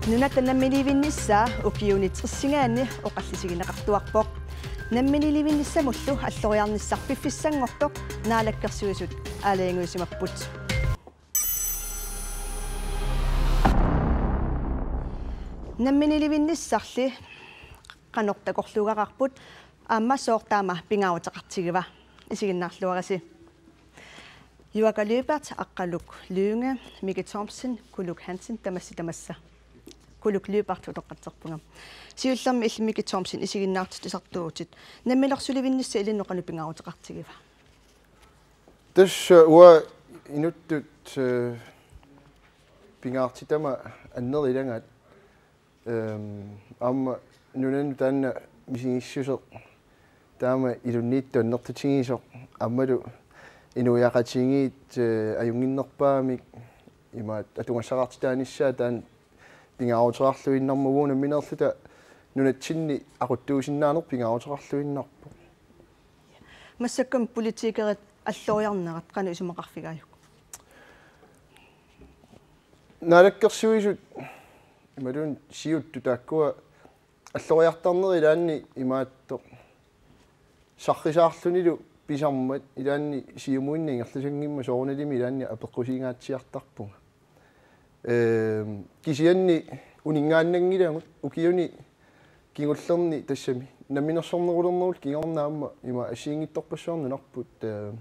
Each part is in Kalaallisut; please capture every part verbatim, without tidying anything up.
Nunatta namminiilivinnissaa ukiuni tresigaanni oqallisigineqartuarpoq. Namminiilivinnissamullu alloriarnissaq piffissanngortoq Naalakkersuisut aalajangiusimapput. Namminiilivinnissarli qanoq takorluugaqarput aamma sooq taama pingaaruteqartigiva? Isiginnaarluarisi. Juaaka Lyberth, Aqqaluk Lynge, Miki Thomsen, Kuluk Hansen, tamassi tamassa. Kuluk Lyberth utoqqatserpunga. Siullermik illit Miki Thomsen isiginnaartitsisartuutit. Namminersulivinnissaq ilinnut qanoq pingaaruteqartigiva? Tassa uanga inuttut, eh, pingaartitama annerilaga, ehm, aamma nunanut taanna misigissuseq taama ilunniittut annertutigisoq aammalu inuiaqatigiit, eh, ajunnginnerpaamik imaattoq atugassaqartitaanissaat taanna pingaaruteqarluinnarmat uagut nammineerluta nunatsinni aquttuusinnaaneq pingaaruteqarluinnarpoq. Massakkut politikerit alloriarnerat qanoq isumaqarfigaajuk? Naalakkersuisut imaluunniit siuttut taakkua alloriartarnerat ilaanni imaattoq sarrisaarlunilu pisarmat ilaanni siumuinnaq ingerlasanngimmat soorunalimi ilaanni apeqqusiingaatsiartarpunga. Ehm, kisianni uninngaannanngilagut ukiuni kingullerni tassami namminersornerulernerullu kingorna aamma ima assigiinngitsorpassuarnut nunarput, ehm,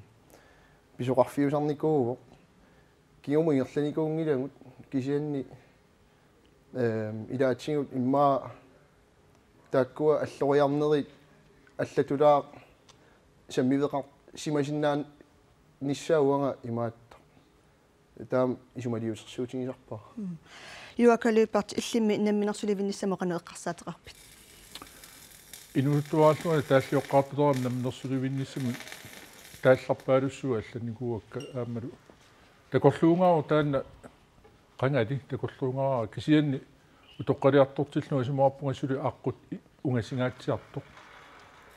pisoqarfiusarnikuuvoq. Kingumut ingerlanikuunngilagut kisianni, ehm, ilaatigut immaqa taakkua alloriarnerit allatulaaq sammiveqarsimasinnaanissaq uanga imaattoq taama isumaliutersuutigisarpara. Mm. Juaaka Lyberth, illimmi namminersulivinnissamut qanoq eqqarsaateqarpit? Inuusuttuaraalluta taallioqqaartulerama namminersulivinnissamut taallarpaalussuit allannikuuakka aammalu. Takorluugaara taanna qangali takorluugaara kisianni utoqqaliartortillugu isumaqarpunga suli aqqut i-, ungasingaatsiartoq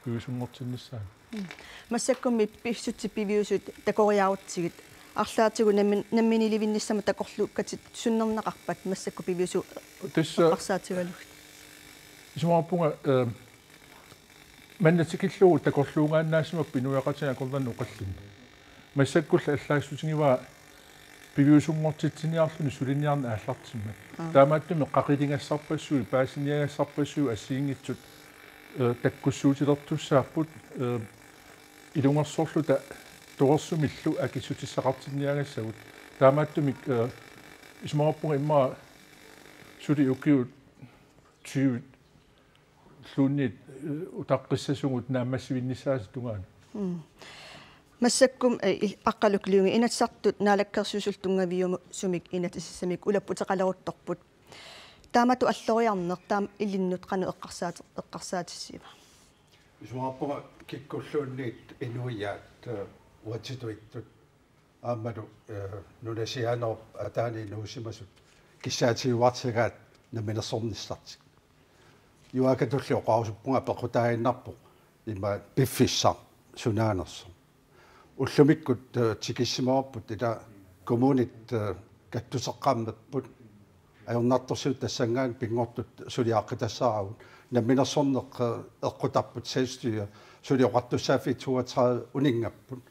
piviusunngortinnissaanut. Mm. Massakkummi pissutsit piviusut takoriarutsigit. Arlaatigut nammin-, namminiilivinnissamut takorluukkatit sunnerneqarpat massakkut piviusut Tassa eqqarsaatigalugit? Isumaqarpunga, eh, manna tikillugu takorluugaannaasimapput inuiaqatigiit akornanni oqallinneq. Massakkullu allaassutigivaat piviusunngortitsiniarluni suliniarneq aallartimmat. Aa. Taamaattumik qaqiligassarpassuit, paasiniagassarpassuit assigiinngitsut, eh, takkussuutilertussaapput, eh, ilungersorluta torersumillu akissutissaqartinniagassagut. Taamaattumik, eh, isumaqarpunga immaqa suli ukiut tyve luunniit, eh, utaqqissasugut naammassivinnissaasa tungaanut. Mm. Massakkut, eh, i-, Aqqaluk Lynge Inatsisartut Naalakkersuisullu tunngaviusumik inatsisissamik ulapputeqaleruttorput. Taamatut alloriarneq taama ilinnut qanoq eqqarsaat-, eqqarsaatissiva? Isumaqarpunga kikkulluunniit inuiaat, eh, uatsitut ittut aammalu, eh, nunasiaanerup ataani inuusimasut kissaatigiuartigaat namminersornissartik. Juaakatulli oqarusuppunga peqqutaaginnarpoq ima piffissaq sunaanersoq. Ullumikkut, eh, tikissimavarput ila kommunit, eh, kattuseqqammerput ajornartorsiut tassanngaanniit pinngortut suliaqqitassaarput. Namminersorneq, eh, eqqutarput selvstyre suli oqartussaaffiit toogtredive uninngapput.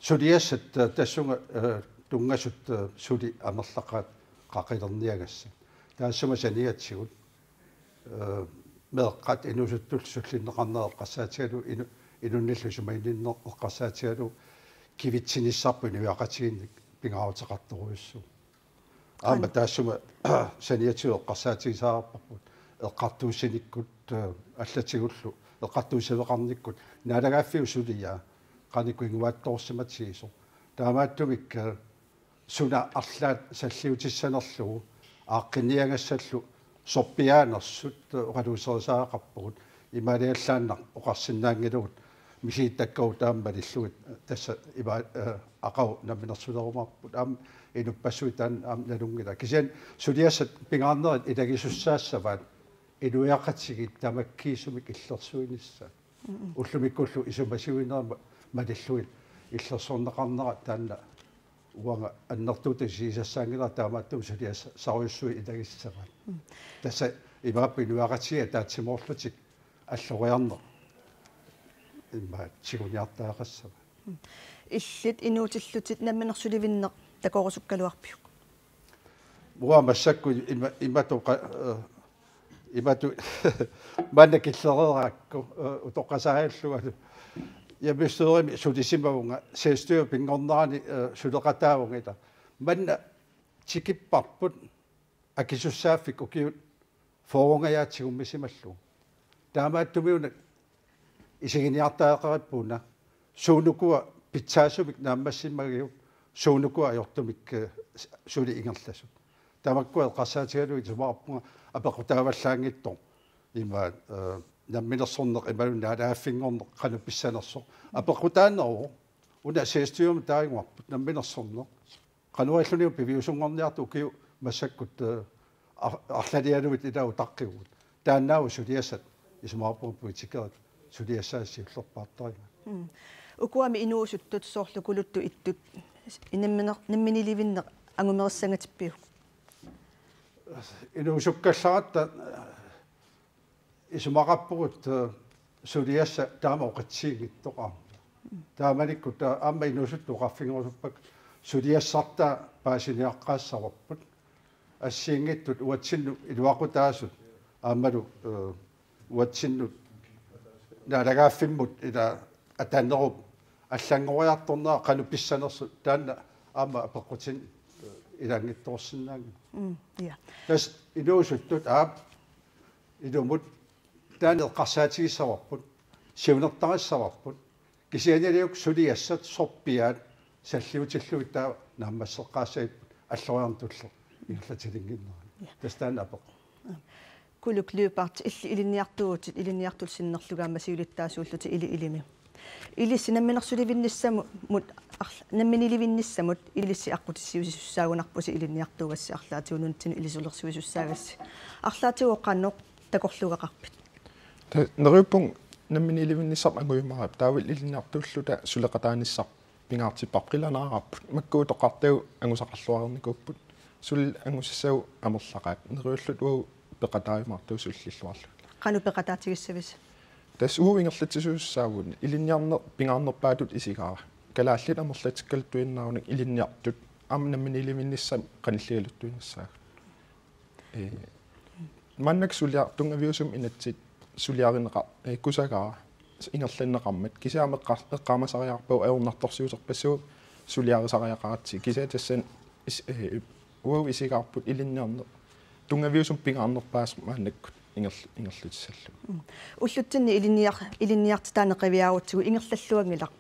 Suliassat, eh, tassunga, eh, tunngasut, eh, suli amerlaqaat qaqilerniagassat. Taassuma saniatigut, eh, meeqqat inuusuttullu sullinneqarneq eqqarsaatigalugu inu-, inunnillu isumaginninneq eqqarsaatigalugu kivitsinissarput inuiaqatigiinnik pingaaruteqartorujussuuvoq. Aamma Aana. Taassuma saniatigut eqqarsaatigisariaqarparput eqqartuussinikkut, eh, allatigullu eqqartuussaveqarnikkut naalagaaffiup suliaa qanoq ikinnguttorsimatigisoq. Taamaattumik, eh, suna arlaat salliutissanerlugu aaqqinniagassallu sorpiaanersut oqaluuserisariaqarpugut. Imaaliallaannaq oqarsinnaanngilagut misigitakkagut taama malillugit tassa ima, eh, aqagu namminersulerumaarput aamma inuppassuit taanna aamma nalunngilaq. Kisianni suliassat pingaarnerit ilagisussaassavaat inuiaqatigiit tamakkiisumik illersuinissaat. Mm-mm. Ullumikkullu isumasiuinerit ma-, malillugit illersorneqarnera taanna Uanga annertuutut isigisassaanngilara taamaattumik suliassarujussuit ilagissavaat. Tassa imaappoq inuiaqatigiit ataatsimoorlutik alloriarneq immaqa tiguniartariaqassavaat. Illit inuutillutit namminersulivinneq takorusukkaluarpiuk? Uanga massakkut ima-, imatut qa-, eh, imatut maanna killereerakku, eh, utoqqasaajallungalu. Hjemmestyremi sulisimavunga, selvstyre pinngornerani, eh, suleqataavunga ila. Maanna tikipparput akisussaaffik ukiut fyrrengajaat tigummisimallugu. Taamaattumik una isiginiartariaqarippoq una suunukua pitsaasumik naammassimagigut suunukua ajortumik, eh, suli ingerlasut. Tamakkua eqqarsaatigalugit isumaqarpunga apeqqutaavallaanngitsoq. Ima, eh, namminersorneq imaluunniit naalagaaffinngorneq qanoq pissanersoq. Apeqqutaaneruvoq una selvstyremik taaguarput namminersorneq. Qanoq illunilu piviusunngorniartut ukiut massakkut, eh, ar-, arlalialuit ila utaqqivugut. Taannaavoq suliassat isumaqarpunga politikerit suliassaasa siullerpaartarigaat. Mm. Ukuami inuusuttut soorlu Kuluttut ittut namminer-, namminilivinneq angumerissangatippiuk? Inuusukkallaratta, eh, isumaqarpugut, eh, suliassaq taama oqatsiinngitsoq aamma. Taamanikkut ta-, aamma inuusuttut oqarfigerusuppakka suliassartaa paasiniaqqaassavarput. Assigiinngitsut uatsinnut iluaqutaasut aammalu, eh, uatsinnut naalagaaffimmut ila atanerup allanngoriartornera qanoq pissanersoq taanna aamma apeqqutinik, eh, ilaanngitsoorsinnaanngilaq. Mm, ja. Tassa inuusuttut aap ilumut taanna eqqarsaatigissavarput, siunertarissavarput, kisiannili uku suliassat sorpiaat salliutillugit taava naammasseqqaassagipput alloriarneq tulleq ingerlatilinnginnerani. Ja. Tassa taanna apeq. Kuluk Lyberth, illit ilinniartuuvutit, ilinniartullu sinnerlugit aamma siulittaasuullutit ili ilimi. Ilissi namminersulivinnissamut, arl-, namminilivinnissamut ilissi aqqutissiuusisussaagunarpusi ilinniartuugassi arlaatigut nunatsinnut ilisullersuisussaagassi. Arlaatigut qanoq takorluugaqarpit? Ta-, neriuppunga namminilivinnissaq angujumaarpoq, taavalu ilinniartulluta suleqataanissaq pingaartipparput, qilanaarparput. Makku utoqqartagut angusaqarluarnikuupput. Suli angusassagut amerlaqaat. Neriulluta uagut peqataajumaartugut sullilluarlugit. Qanoq peqataatigissavisi? Tassa uagut ingerlatsisuussaavugut, ilinniarneq pingaarnerpaatut isigaara. Kalaallit amerlatikkaluttuinnarunik ilinniartut aamma namminilivinnissamut qanilligaluttuinnassaagut. Ee, maannakkut suliar-, tunngaviusumik inatsit suliarineqa-, ee, kusagaat ingerlanneqarmat. Kisianni aamma eqqa-, eqqaamasariaqarpagut ajornartorsiuterpassuit suliarisariaqaratsigit. Kisianni tassani is-, ee, uagut isigaarput ilinniarneq tunngaviusumik pingaarnerpaasoq maannakkut ingerl-, ingerlatissallugu. Mm. Ullutsinni ilinniar-, ilinniartitaaneq qiviarutsigu ingerlalluanngilaq.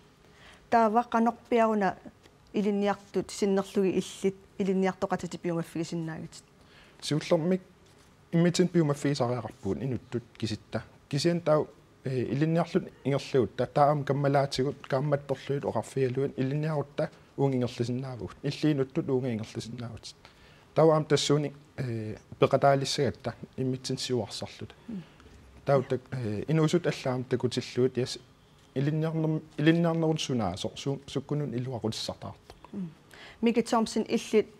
Taava qanorpiaq una ilinniartut sinnerlugit illit ilinniartoqatitit piumaffigisinnaagitit? Siullermik immitsinnut piumaffigisariaqarpugut inuttut kisitta. Kisianni taava, ee, ilinniarluta ingerlagutta, taava aamma kammalaatigut, kaammattorlugit oqarfigalugit, ilinniarutta uunga ingerlasinnaavugut. Illit inuttut uunga ingerlasinnaavutit. Taava aamma tassuunik, ee, peqataalissagatta immitsinnut siuarsarluta. Mm. Taava tak-, ee, inuusuttut allaat aamma takutillugit, ja, ilinniarnerm-, ilinniarnermut sunaasoq, su-, sukkununnik iluaqutissartaartoq. Mm. Miki Thomsen, illit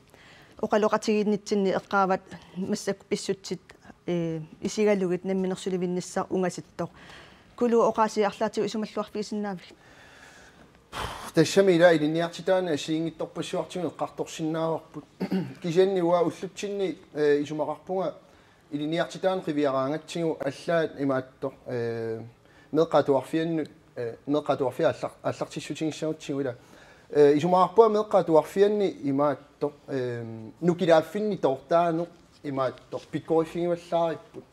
oqaloqatigiinnitsinni eqqaavat massakkut pissutsit, ee, isigalugit namminersulivinnissaq ungasittoq. Kulu, oqaasii arlaatigut isumalluarfigisinnaavigit? Tassami ila ilinniartitaaneq assigiinngitsorpassuartigut eqqartorsinnaavarput. Kisianni uanga ullutsinni, ee, isumaqarpunga ilinniartitaaneq qiviaraangatsigu allaat imaattoq, ee, meeqqat atuarfiannut, ee, meeqqat atuarfiat allar-, allartissutigissagutsigu ila. Ee, isumaqarpunga meeqqat atuarfianni imaattoq, ee, nukilaaffinni toortaaneq imaattoq pikkoriffigivallaaripput.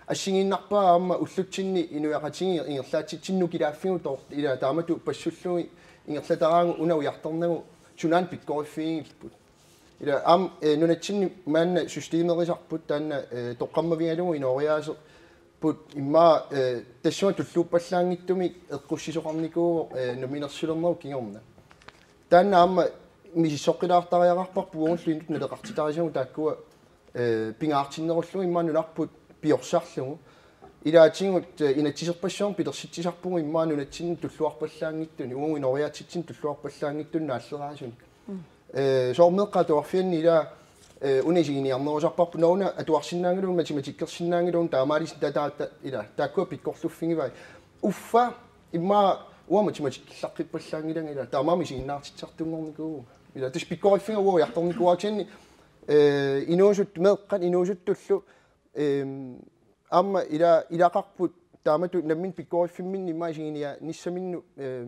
Assigiinnarpaa aamma ullutsinni inuiaqatigiit ingerlaatsitsinnut nukilaaffigut toort-, ila taamatut passullugit ingerlataraangat una ujartornagu sunaana pikkoriffigigipput. Ila aamma, ee, nunatsinni maanna systemerisarput taanna, ee, toqqammavigalugu inooriaaserput immaqa, ee, tassunga tulluuppallaanngitsumik eqqussisoqarnikuuvoq, ee, namminersulernerup kingorna. Taanna aamma misissoqqilaartariaqarparput uagullu inuttut naleqartitarisagut taakkua, ee, pingaartinnerullugit immaqa nunarput piorsarlugu. Ilaatigut, ee, inatsiserpassuarnik pilersitsisarpugut immaqa nunatsinni tulluarpallaanngitsunik, uagut inooriaatsitsinnut tulluarpallaanngitsunik naalleraasunik. Mm. Eh, soorlu meeqqat atuarfianni ila, eh, una isiginiarnerusarparput, una atuarsinnaanngilagut, matematikkersinnaanngilagut, taamaalisi ta-, ta-, ta-, ila, taakkua pikkorluffigivai. Uffa, immaqa uanga matematikkillaqqippallaanngilanga ila, taamaammat isiginnaartitsisartunngornikuuvunga. Ila, tassa pikkoriffiga uanga ujartornikuuara kisianni, eh, inuusut-, meeqqat inuusuttullu, ehm, aamma ila-, ilaqarput taamatut nammineq pikkoriffimminni immaqa isiginiaanissaminnut, eh,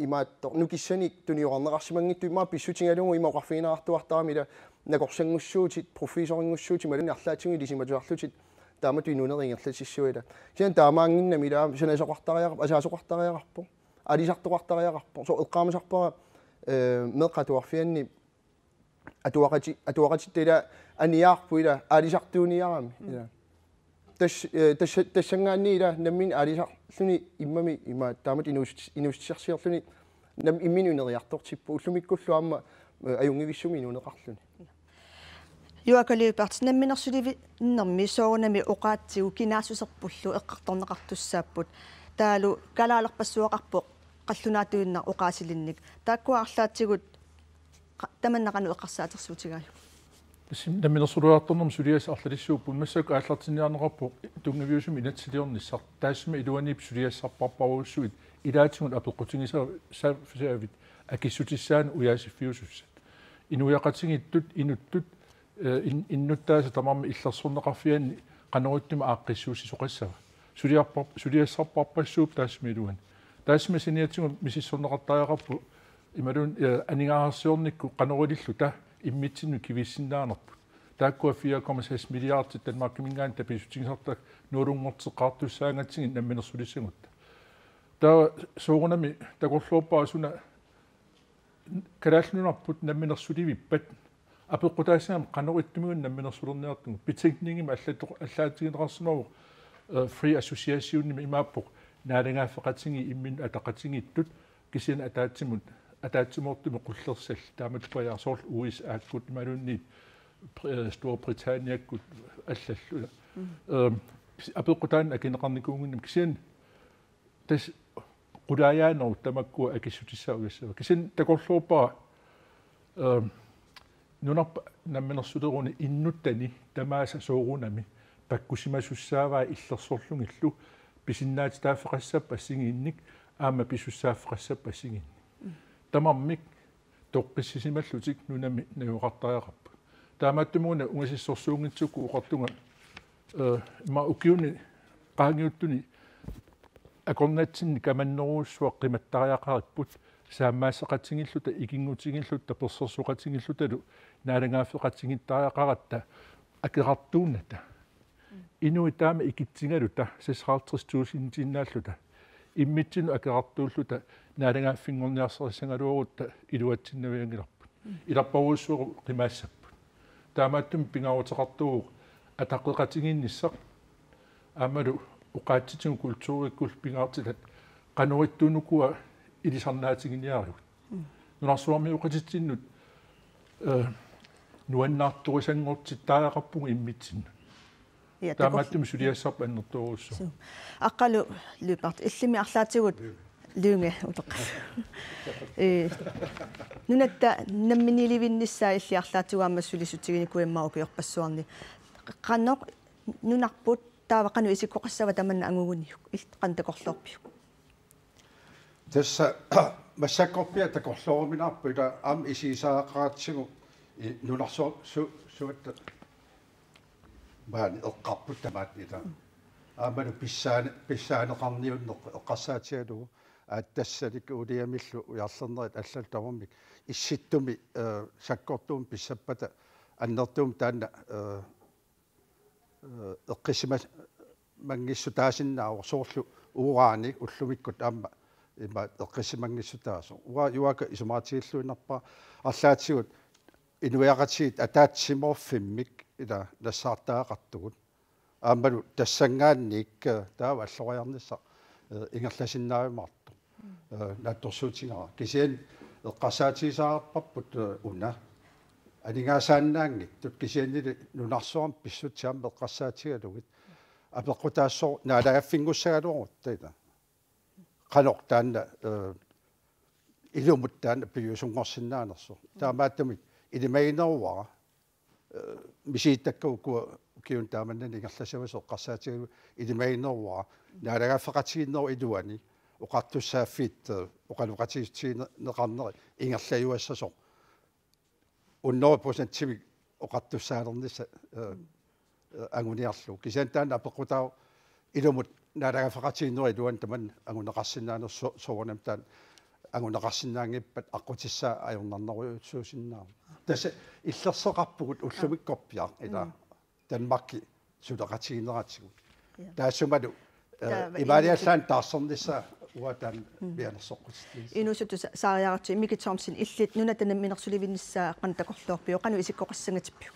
imaattoq nukissanik tuniorarneqarsimanngitsoq immaqa pissutigalugu ima oqarfigineqartuartarami ila nakorsanngussuutit, professorinngussuutit imaluunniit arlaatigut ilisimatusarlutit taamatut inuunerit ingerlatissavat ila. Kisianni taamaannginnami ila sanasoqartariaqarpoq, asaasoqartariaqarpoq, aalisartoqartariaqarpoq. Soorlu eqqaamasarpara, eh, meeqqat atuarfianni atuaqati-, atuaqatitta ila aniaarput ila aalisartuuniarami. Mm. Ila. Tas-, eh, tas-, tassanngaanniit ila nammineq aalisarluni immami ima taamatut inuusut-, inuussutissarsiorluni nam-, imminut ineriartortippoq. Ullumikkullu aamma, eh, ajunngivissumik inuuneqarluni. Juaaka Lyberth, namminersulivinnermi soorunami oqaatsigut kinaassuserpullu eqqartorneqartussaapput. Taavalu kalaalerpassuaqarpoq qallunaatuinnaq oqaasilinnik. Taakkua arlaatigut qa-, tamanna qanoq eqqarsaatersuutigaajuk? Tassa namminersuliorartornermi suliassaq arlalissuupput, massakkut aallartinniarneqarpoq tunngaviusumik inatsisiliornissaq. Taassuma iluaniippoq suliassarparparujussuit ilaatigut apeqqutigisaa-, saa-, saavit akissutissaanut ujaasiffiusussat. Inuiaqatigiittut, inuttut, eh, in-, innuttaasut tamarmik illersorneqarfianni qanoq ittumik aaqqissuussisoqassava. Suliarpar-, suliassarparpassuupput taassuma iluani. Taassuma saniatigut misissorneqartariaqarpoq imaluunniit, eh, aningaasarsiornikkut qanoq ililluta immitsinnut kivissinnaanerput. Taakkua fire komma seks milliardit Danmarkiminngaanniit tapiissutigisartakka nuulunngorteqqaartussaagatsigu namminersulissagutta. Taava soorunami takorloorpara suna Kalaallit Nunarput namminersulivippat apeqqutaassagamik qanoq ittumigut namminersulerniartugut. Betænkningimi allattoq-, allaatigineqarsimavoq, eh, Free Associationimi imaappoq naalagaaffeqatigiit imminnut ataqatigiittut kisianni ataatsimut, ataatsimoortumik qullersallit taamatut pajaarsoorlu U S A-kkut imaluunniit, eh, Storbritanniakkut allallu. Mm. Ehm, apeqqutaannik akineqarnikuunnginnami kisianni tassa qulaajaanerup tamakkua akissutissaat ujassavaat. Kisianni takorloorpara, ehm, nunarput namminersuleruni innuttani tamaasa soorunami pakkusimasussaavai illersorlugillu pisinnaatitaaffeqassappat assigiinnik aamma pisussaaffeqassappat assigiinnik. Tamarmik toqqissisimallutik nunami najugaqartariaqarput. Taamaattumik una ungasissorsuunngissukkut oqartunga, eh, ima ukiuni qaangiuttuni akornatsinni kamannerujussuaq qimattariaqaripput, saammaasseqatigiilluta, ikinngutigiilluta, tapersersoqatigiillutalu naalagaaffeqatigiittariaqaratta akerartuunnata. Inuit taama ikitsigaluta, seksoghalvtreds tusindinnaallutalu, immitsinnut akerartuulluta naalagaaffinngorniarsarissagaluarutta iluatsinnavianngilarput. Ilarparujussuaq qimaassapput. Taamaattumik pingaaruteqartuuvoq ataqqeqatigiinnissaq aammalu oqaatsitigut kulturikkullu pingaartitat qanoq ittuunukua ilisarnaatiginiarigut. Nunarsuarmioqatitsinnut, eh, nuannaartorisanngortittariaqarpugut immitsinnut. Ja, taamaattumik suliassarput annertoorujussuuvoq. Suu. Aqqalu Lyberth, illimmi arlaatigut Lynge utoqqasoq. Eh, nunatta namminiilivinnissaa illit arlaatigut aamma sulissutiginikuit immaqa ukiorpassuarni. Qanoq nunarput taava qanoq isikkoqassava tamanna anguguniuk? Illit qanoq takorloorpiuk? Tassa massakkorpiaq takorlooruminarpoq ila aamma isigisariaqaratsigu i-, nunarsuaq su-, suatta maani eqqarput tamaat ila. Aammalu pissaane-, pissaaneqarniunneq eqqarsaatigalugu aatsaat tassanilu uuliamillu ujarlernerit allallu tamarmik issittumi, eh, sakkortuumik pissappata annertuumik taanna, eh, eh, eqqissimanngissutaasinnaavoq soorlu uurani ullumikkut aamma ima eqqissimanngissutaasoq. Uanga Juaaka isumaqatigilluinnarpara arlaatigut inuiaqatigiit ataatsimoorfimmik ila nassaartariaqartugut. Aammalu tassanngaanniit, eh, taava alloriarnissaq, eh, ingerlasinnaajumaartoq. Eh, naatsorsuutigaara. Kisianni eqqarsaatigisariaqarparput, eh, una. Aningaasaannaanngitsut kisiannili nunarsuarmi pissutsit aamma eqqarsaatigalugit. Apeqqutaassaaq naalagaaffinngussagaluarutta ila. Qanoq taanna, eh, ilumut taanna piviusunngorsinnaanersoq. Taamaattumik ilimagineruara, eh, misilittakkavut ukua ukiuni taamanna ingerlassasoq eqqarsaatigalugu ilimagineruara naalagaaffeqatigiinnerup iluani oqartussaaffiit, eh, oqaloqatigiissuteqarneri ingerlajuassasoq hundrede procentimik oqartussaalernissaq, eh, eh, anguniarlugu. Kisianni taanna apeqqutaavoq ilumut naalagaaffeqatigiinnerup iluani tamanna anguneqarsinnaanersoq, so-, soorunami taanna anguneqarsinnaanngippat aqqutissaa ajornarnerujussuusinnaavoq. Tassa illersoqarpugut ullumikkorpiaq ila. Mm. Danmarki suleqatigineratigut. Ja. Taassumalu, eh, taava imaaliallaannaq taarsernissaa uanga taanna, mm, mianersoqqutitsi. Inuusuttut sa-, saariaratsigu Miki Thomsen, illit nunatta namminersulivinnissaa qanoq takorloorpiuk, qanoq isikkoqassanngitippiuk?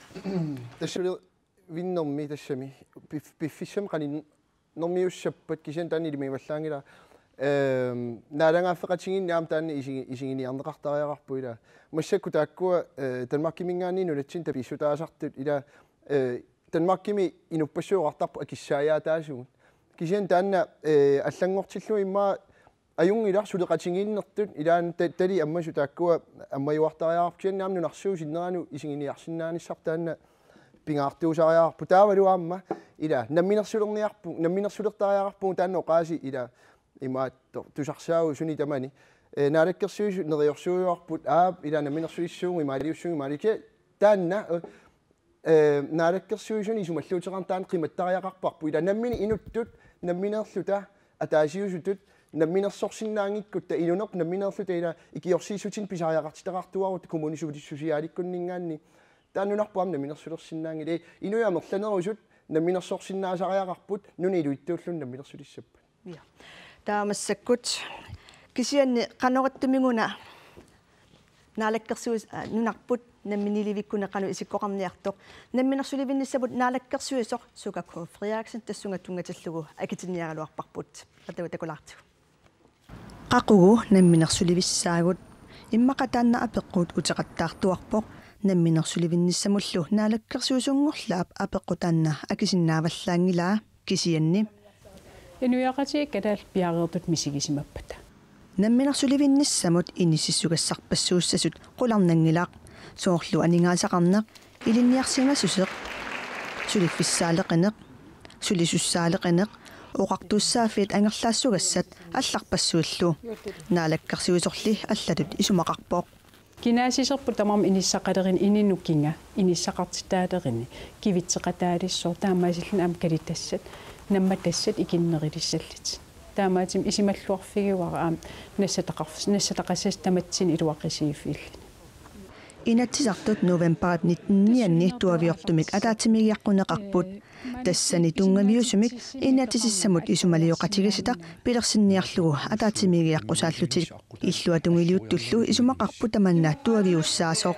Tassulivinnermi tassami pif-, piffissami qanin-, nermiussappat kisianni taanna ilimivallaanngilaq. Ehm, naalagaaffeqatigiinneq aamma taanna isigi-, isiginiarneqartariaqarpoq ila. Massakkut taakkua, eh, Danmarkiminngaanniit nunatsinni tapiissutaasartut ila, eh, Danmarkimi inuppassuit oqartarput akissaajaataasugut. Kisianni taanna, eh, allanngortillugu immaqa ajunngilaq suleqatigiinnertut ilaanni ta-, tali ammasut taakkua ammajuartariaqarput kisianni aamma nunarsuup sinneranut isiginiarsinnaanissaq taanna pingaartuusariaqarpoq. Taavalu aamma ila namminersulerniarpu-, namminersulertariaqarpugut taanna oqaasii ila imaattoq tusarsaagut suni tamani. Eh, naalakkersuisut neriorsuujuarput aap ila namminersulissuugut imaaliussuugut imaaliukia taanna, eh, eh, naalakkersuisuni isumalluuteqarneq taanna qimattariaqarparput. Ila nammineq inuttut, nammineerluta, ataasiusutut, namminersorsinnaanngikkutta inuuneq nammineerluta ila ikiorsiissutinik pisariaqartitaqartuarutta kommunip suli-, socialikkunninngaanniit. Taanna nunarput aamma namminersulersinnaanngilaq. Inuit amerlanerusut namminersorsinnaasariaqarput nunap ilivitsuulluni namminersulissappat. Ja. Taava massakkut kisianni qanoq-una naalakkersuis-, aa, nunarput namminiilivikkuni qanoq isikkoqarniartoq. Namminersulivinnissamut naalakkersuisoq Suka K. Frederiksen tassunga tunngatillugu akitinniaraluarparput. Qatagu takulaartigu. Qaqugu namminersulivissaagut? Immaqa taanna apeqqut uteqattaartuarpoq namminersulivinnissamullu naalakkersuisunngorlaap apeqqut taanna akisinnaavallaanngilaa. Kisianni inuiaqatigiit kalaallit piareertutut misigisimappata. Namminersulivinnissamut inississugassarpassuussasut qularnanngilaq, soorlu aningaasaqarneq, ilinniarsimassuseq, suliffissaaleqineq, sulisussaaleqineq, oqartussaaffiit angerlaassugassat allarpassuillu. Naalakkersuisorli allatut isumaqarpoq. Kinaassuserput tamarmik inissaqalerineq, inunnut kinga inissaqartitaalerineq, kivitseqataalissaaq, taamaasilluni aamma kalitassat, nammatassat ikinnerulissallutik. Taamaattumik isumalluarfigaara aamma nassataqarf-, nassataqassasoq tamatsinnut iluaqutigiiffigilluni. Inatsisartut novembarip nitten-ianni tuaviortumik ataatsimiigiaqquneqarput. Tassani tunngaviusumik inatsisissamut isumalioqatigiissitaq pilersinniarlugu ataatsimiigiaqqusaallutik. Illuatungiliuttullu isumaqarput tamanna tuaviussaasoq.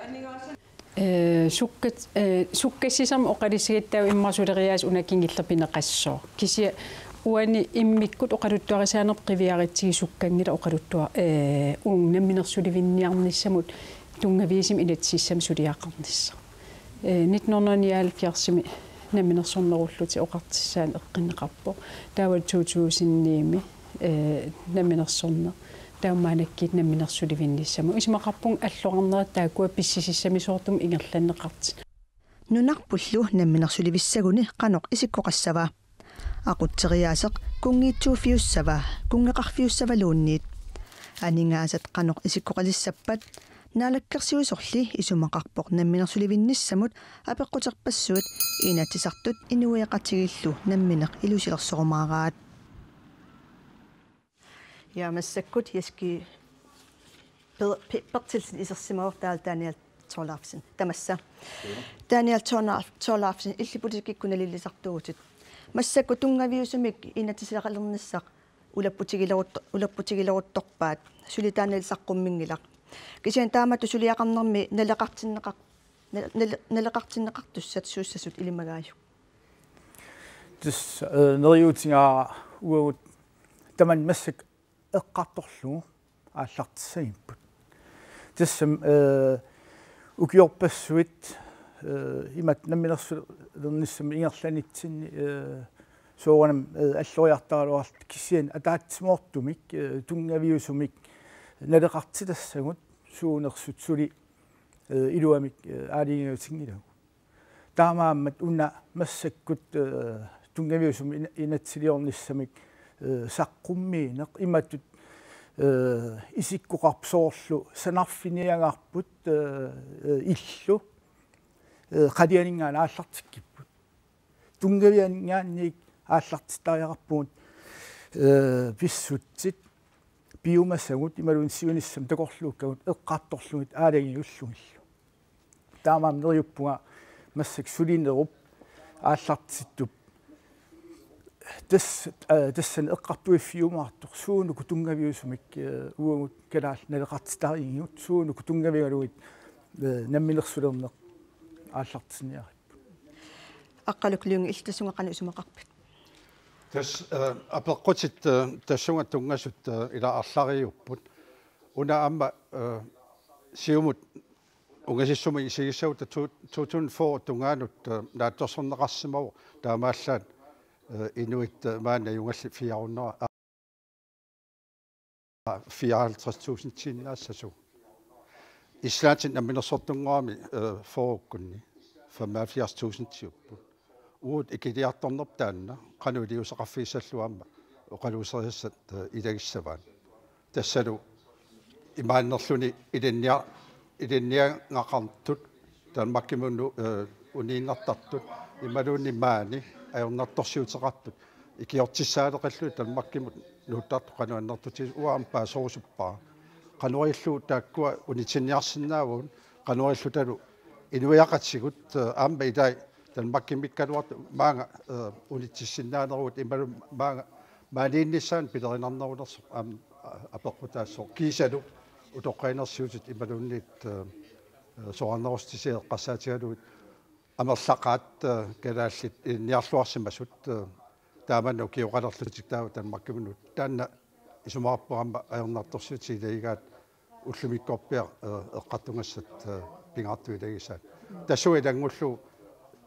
Eh, sukkat-, eh, sukkassisamik oqaluussigatta immaqa suleriaaseq una kingulleq pineqassooq. Kisianni uani immikkut oqaluttuarisaanerput qiviarutsigu sukkanngilaq oqaluttua-, eh, uunga namminersulivinniarnissamut tunngaviusumik inatsisissamik suliaqarnissaq. Eh, nitten hundrede nioghalvfjerdsimi namminersornerullutik oqartussaaneq eqqunneqarpoq. Taava to tusind ni-mi, eh, namminersorneq. Taava maannakkut namminersulivinnissamut. Isumaqarpunga allorarnerit taakkua pissusissamisoortumik ingerlanneqartut. Nunarpullu namminersulivissaguni qanoq isikkoqassava? Aqutseriaaseq kunngiitsuuffiussava, kunngeqarfiussavaluunniit? Aningaasat qanoq isikkoqalissappat? Naalakkersuisorli isumaqarpoq namminersulivinnissamut apeqquterpassuit Inatsisartut inuiaqatigiillu nammineq ilusilersorumaaraat. Ja, massakkut Jeski Per-, Pe-, Berthelsen isersimavoq, taavalu Daniel Thorleifsen. Tamassa. Daniel Thorleif-, Thorleifsen, illit politikkikkut naliliisartuuvutit. Massakkut tunngaviusumik inatsisaqalernissaq ulapputigilerut-, ulapputigileruttorpaat. Suli taanna saqqummiunngilaq. Kisianni taamatut suliaqarnermi naleqartinneqar-, nale-, nale-, naleqartinneqartussat suussasut ilimagaajuk? Tassa, eh, neriuutigaara uagut tamanna massakkut eqqartorlugu aallartissagipput. Tassami, eh, ukiorpassuit, eh, imatut namminersulernissamut ingerlanitsinni, eh, soorunami, eh, alloriartaraluarluta kisianni ataatsimoortumik, eh, tunngaviusumik, naleqartitassagut suunersut suli, eh, iluamik, eh, aalajangiutinngilagut. Taamaammat una massakkut, eh, tunngaviusumik ina-, inatsisiliornissamik, eh, saqqummiineq imatut, eh, isikkoqarpoq soorlu sanarfiniagarput, eh, eh, illu, eh, qalianinngaanniit aallartikkipput. Tunngavianinngaanniit aallartittariaqarpugut, eh, pissutsit piumasagut imaluunniit siunissami takorluukkagut eqqartorlugit aalajangiullugillu. Taamaammat neriuppunga massakkut sulinerup aallartittup tass-, eh, tassani eqqartuiffiumaartoq suunuku tunngaviusumik, eh, uagut kalaallit naleqartitarigigut suunuku tunngavigalugit, eh, namminersulerneq aallartinniarippoq. Aqqaluk Lynge, illit tassunga qanoq isumaqarpit? Tassa, eh, apeqqutit, eh, tassunga tunngasut, eh, ila arlariupput. Una aamma, eh, Siumut ungasissumik isigissagutta to-, to tusind fyrre tungaanut, eh, naatsorsorneqarsimavoq taamaallaat, eh, inuit, eh, maani ajugallit fire hundrede fireoghalvtreds tusindiinnaassasoq. Islandimi namminersortunngorami, eh, fyrrekkunni femoghalvfjerds tusindiupput. Uagut ikiliartornerput taanna, qanoq iliuuseqarfigissallugu aamma oqaluuserisassat, eh, ilagissavaat. Tassalu imaannerluni ilinnia-, ilinniagaqartut Danmarkimut nu-, eh, uniinnartartut imaluunniit maani ajornartorsiuteqartut ikiortissaaleqillugit Danmarkimut nuuttartut qanoq annertutigisut uanga aamma paaserusuppara. Qanoq ililluta taakkua unitsinniarsinnaavagut, qanoq ilillutalu inuiaqatigut, eh, aamma ilai Danmarkimiikkaluartut maanga, eh, unitsissinnaaneruvugut imaluunniit maanga maaniinnissaanut pilerinarnerunersoq aamma, eh, apeqqutaassaaq kiisalu utoqqalinersiutit imaluunniit, eh, eh, soraarnerusutisiat eqqarsaatigalugit amerlaqaat, eh, kalaallit ilinniarluarsimasut, eh, taamani ukioqalerlutik taava Danmarkimut nuuttartut. Taanna isumaqarpunga aamma ajornartorsiutit ilagigaat ullumikkorpiaq, eh, eqqartugassat, eh, pingaartut ilagisaat. Tassunga ilanngullugu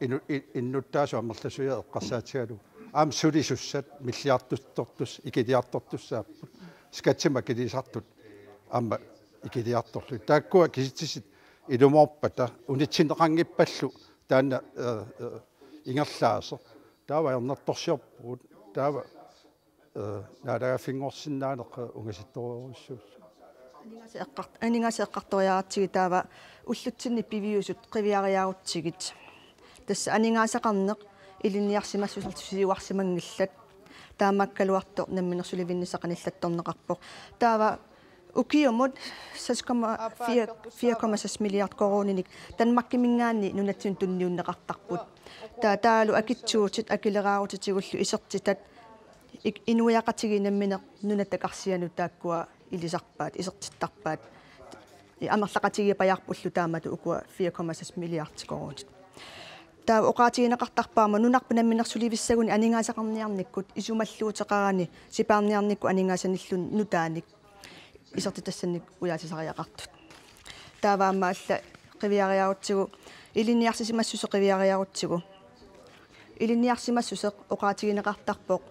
inu-, i-, innuttaasut amerlasuiaat eqqarsaatigalugu aamma sulisussat milliartortus-, ikiliartortussaapput. Skattimik akilisartut aamma ikiliartorlugit. Taakkua kisitsisit ilumoorpata unitsinneqanngippallu taanna, eh, eh, ingerlaasoq. Taava ajornartorsiorpugut. Taava, eh, naalagaaffinngorsinnaaneq, eh, ungasittorujussuusoq. Aningaasat eqqart-, aningaasat eqqartoriaratsigit taava ullutsinni piviusut qiviariarutsigit. Tassa aningaasaqarneq ilinniarsimassuserlu siuarsimanngillat. Taamaakkaluartoq namminersulivinnissaq qanillattorneqarpoq. Taava ukiumut seks komma fire, fire komma seks milliard koruuninik Danmarkiminngaanniit nunatsinnut tunniunneqartarput. Taa-, taavalu akitsuutit akileraarutitigullu isertitat ik-, inuiaqatigiit nammineq nunatta karsianut taakkua ilisarpaat, isertittarpaat. I amerlaqatigiippajaarpullu taamatut ukua fire komma seks milliard koruunit. Taava oqaatigineqartarpoq aamma nunarput namminersulivissaguni aningaasaqarniarnikkut isumalluuteqarani sipaarniarnikkut aningaasanilluunniit nutaanik isertitassannik ujaatisariaqartut. Taava aamma alla qiviariarutsigu, ilinniarsisimassuseq qiviariarutsigu. Ilinniarsimassuseq oqaatigineqartarpoq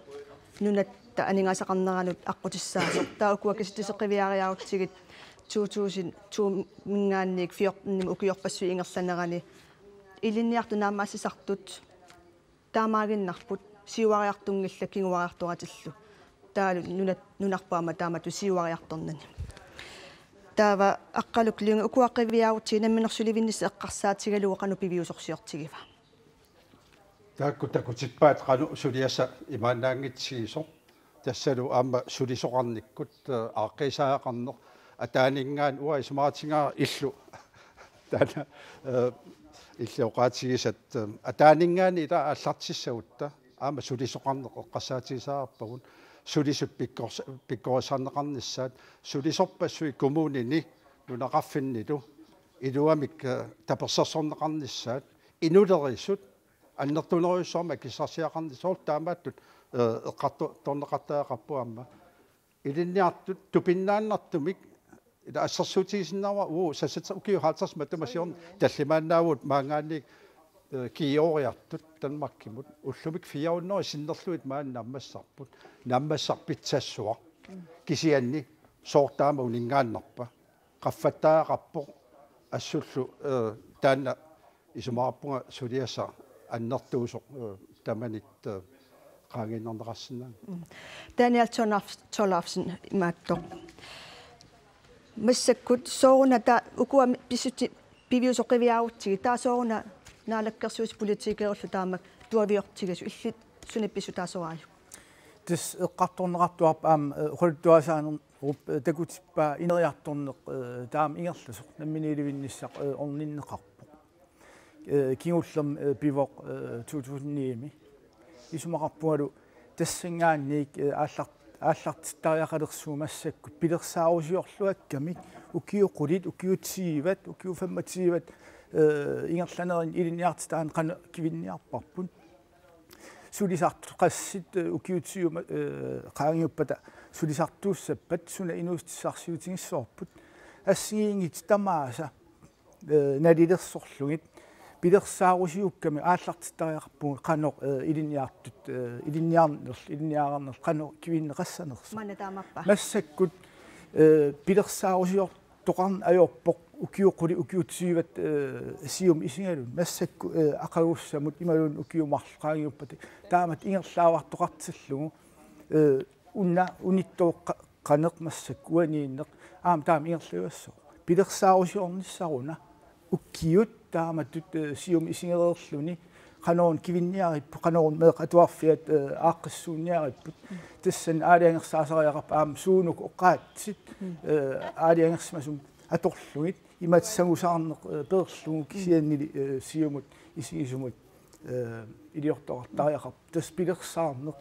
nunatta aningaasaqarneranut aqqutissaasoq. Taava ukua kisitsisit qiviariarutsigit to tusind to-minngaanniit fjortenimut ukiorpassuit ingerlanerani ilinniartut naammassisartut taamaaginnarput siuariartunngillat kinguariartoratillu. Taavalu nunat-, nunarput aamma taamatut siuariartornani. Taava Aqqaluk Lynge, ukua qiviarutsigit namminersulivinnissaq eqqarsaatigalugu qanoq piviusorsiortigiva? Taakku takutippaat qanoq suliassaq imaannaanngitsigisoq. Tassalu aamma sulisoqarnikkut, eh, aaqqiisariaqarneq ataaninngaanniit uanga isumaqatigaara illu. Taanna, eh, illit oqaatigisat, eh, ataaninngaanniit ila aallartissagutta aamma sulisoqarneq eqqarsaatigisariaqarpagut. Sulisut pikkors-, pikkorissarneqarnissaat, sulisorpassuit kommunini nunaqarfinnilu iluamik, eh, tapersersorneqarnissaat, inulerisut annertunerujussuarmik akissarsiaqarnissaq soorlu taamaattut, eh, eqqarto-, torneqartariaqarpoq aamma. Ilinniartut tupinnaannartumik ila assersuutigisinnaavara uagut sassat ukiut halvtreds matuma siorna tallimaannaavugut maanngaanniit, eh, kiioriartut Danmarkimut ullumikkut fire hundrede sinnerlugit maani naammassisarput. Naammassisarput pitsassuaq. Kisianni Soorlu taama uninngaannarpa? Qaffattariaqarpoq assullu, eh, taanna isumaqarpunga suliassaq annertuusoq, eh, tamanit, eh, qaangiinnarneqarsinnaanngilaq. Mm. Daniel Tornaf-, Torlafsen imaattoq. Massakkut sooruna taava ukua mi-, pissutsit piviusoq qiviarutsigit, taava sooruna naalakkersuisut politikerillu taama tuaviortigisut, illit suna pissutaasoraajuk? Tassa eqqartorneqartuarpoq aamma, eh, oqaluttuarisaanerup, eh, takutippaa ineriartorneq, eh, taama ingerlasoq namminiilivinnissaq, eh, orninneqarpoq. Eh, kingullermik, eh, pivoq, eh, to tusind ni-mi. Isumaqarpungalu tassanngaanniit, eh, aallar-, aallartittariaqalersugut massakkut pilersaarusiorluakkamik ukiut qulit, ukiut tyvet, ukiut femogtyve, eh, ingerlanerini ilinniartitaaneq qanoq kivinniarparput. Sulisartut qassit, eh, ukiut tyve, eh, qaangiuppata sulisartuussappat suna inuussutissarsiutigissavarput. Assigiinngitsut tamaasa, eh, nalilersorlugit pilersaarusiukkamik aallartittariaqarpugut qanoq, eh, ilinniartut, eh, ilinniarnerl-, ilinniarnerl qanoq kivinneqassanersoq. Maanna taamaappa? Massakkut, eh, pilersaarusiortoqarneq ajorpoq ukiut qulit, ukiut tyvet, eh, siumut isigaluni. Massakkut, eh, aqagussamut imaluunniit ukiut marluk qaangiuppata taamatut ingerlaavartoqartillugu, eh, una unittoqqa-, qaneq massakkut uaniinneq aamma taama ingerlajuassaaq. Pilersaarusiornissaruna ukiut taamatut, eh, siumut isigereerluni qanoq kivinniaripput, qanoq meeqqat atuarfiat, eh, aaqqissuunniaripput. Tassani aalajangersaasariaqarpoq aamma suunuku oqaatsit, eh, aalajangersimasumik atorlugit imatut sangusaarneq, eh, peerlugu kisiannili, eh, siumut isigisumut, eh, iliortoqartariaqarpoq. Tassa pilersaarneq,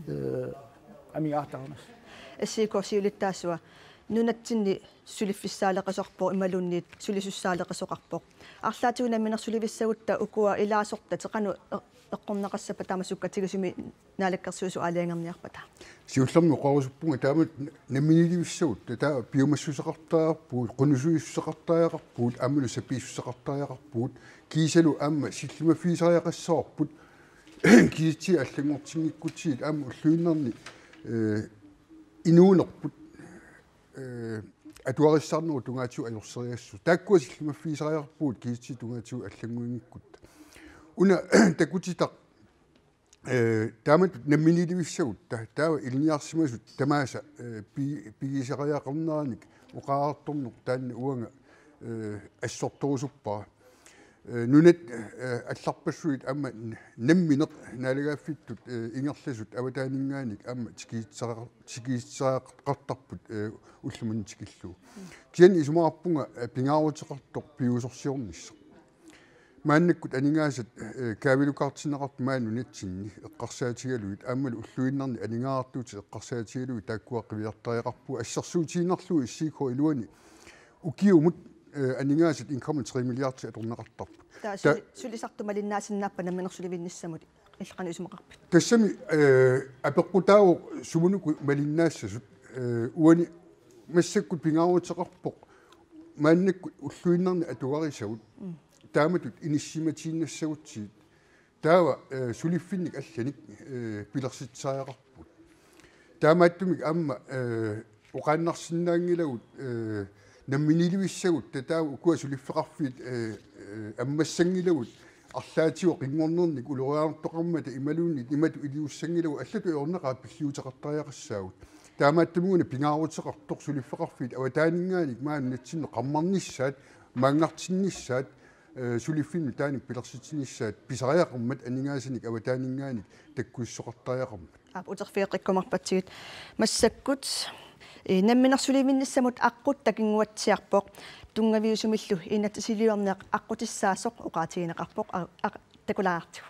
eh, amigaartarimassaaq. S I K siulittaasua nunatsinni suliffissaaleqisoqarpoq imaluunniit sulisussaaleqisoqarpoq. Arlaatigut namminersulivissagutta ukua ilaasortatit qanoq e-, eqqorneqassappat taama sukkatigisumik Naalakkersuisut aalajangerniarpata? Siullermik oqarusuppunga taama namminiilivissagut, taava piumassuseqartariaqarpugut, qunusuissuseqartariaqarpugut, aammalu sapiissuseqartariaqarpugut, kiisalu aamma sillimaffigisariaqassavarput, kisitsisit allanngortinngikkutsigit aamma ulluinnarni, eh, inuunerput, eh, atuarissarnerup tungaatigut ajorseriassasoq. Taakkua sillimaffigisariaqarpugut kisitsisit tungaatigut allannguinngikkutta. Una takutitaq, eh, taamatut namminiilivissagutta, taava ilinniarsimasut tamaasa, eh, pi-, pigisariaqarneranik oqariartorneq taanna uanga, eh, assortorusuppara. Eh, nunat, eh, allarpassuit aamma n-, nammineq naalagaaffittut, eh, ingerlasut avataaninngaanniit aamma tikiitsaqa-, tikiitsaaqartarput, eh, ullumimut tikillugu. Kisianni isumaqarpunga, eh, pingaaruteqartoq piviusorsiornissaq. Maannakkut aningaasat, eh, kaavilukaartinneqartut maani nunatsinni eqqarsaatigalugit aammalu ulluinnarni aningaasartuutit eqqarsaatigalugit taakkua qiviartariaqarpugut, assersuutigiinnarlugu S I K iluani ukiumut, eh, aningaasat en komma tre milliardit atorneqartarput. Taava ta- suli-, sulisartut malinnaasinnaappat namminersulivinnissamut illit qanoq isumaqarpit? Tassami, eh, apeqqutaavoq sumut uku malinnaassasut, eh, uani massakkut pingaaruteqarpoq maannakkut ulluinnarni atugarisagut. Mm. Taamatut inissisimatiinnassagutsigit. Taava, eh, suliffinnik allanik, eh, pilersitsisariaqarpugut. Taamaattumik aamma, eh, oqaannarsinnaanngilagut, eh, namminiilivissagutta taava ukua suliffeqarfiit, eh, eh, ammassanngilagut arlaatigut qinngornernik ulorianartoqarmata imaluunniit imatut iliussanngilagut allatut ajornaqaaq pilliuteqartariaqassaagut. Taamaattumik una pingaaruteqartoq suliffeqarfiit avataaninngaanniit maani nunatsinni qarmarnissaat, maanngartinnissaat, eh, suliffinnut taanik pilersitsinissaat pisariaqarmat aningaasanik avataaninngaanniit takkussuseqartariaqarmat. Aap, uterfigeqqikkumaarpatsigit. Massakkut, eh, namminersulivinnissamut aqqut takinnguatsiarpoq. Tunngaviusumillu inatsisiliorneq aqqutissaasoq oqaatigineqarpoq, a-, a-, takulaartigu.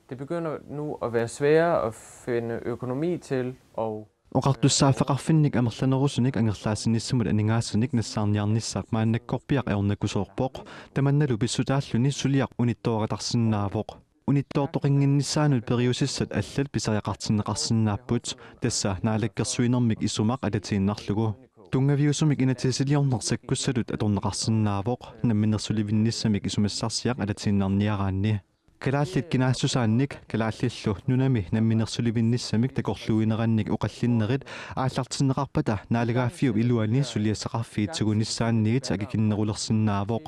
Det begynder nu at være sværere at finde økonomi til, og Oqartussaaffeqarfinnik amerlanerusunik angerlaassinnissamut aningaasanik nassaarniarnissaq maannakkorpiaq ajornakusoorpoq. Tamannalu pissutaalluni suliaq unittooqatarsinnaavoq. Unittoortoqannginnissaanut periusissat allat pisariaqartinneqarsinnaapput, tassa naalakkersuinermik isumaq alatiinnarlugu. Tunngaviusumik inatsisiliorneq sakkussatut atorneqarsinnaavoq, namminersulivinnissamik isumassarsiaq alatiinnarniaraanni. Kalaallit kinaassusaannik, kalaallillu nunami namminersulivinnissamik takorluuinerannik oqallinnerit aallartinneqarpata naalagaaffiup iluani suliassaqarfiit tigunissaanniit akikinnerulersinnaavoq.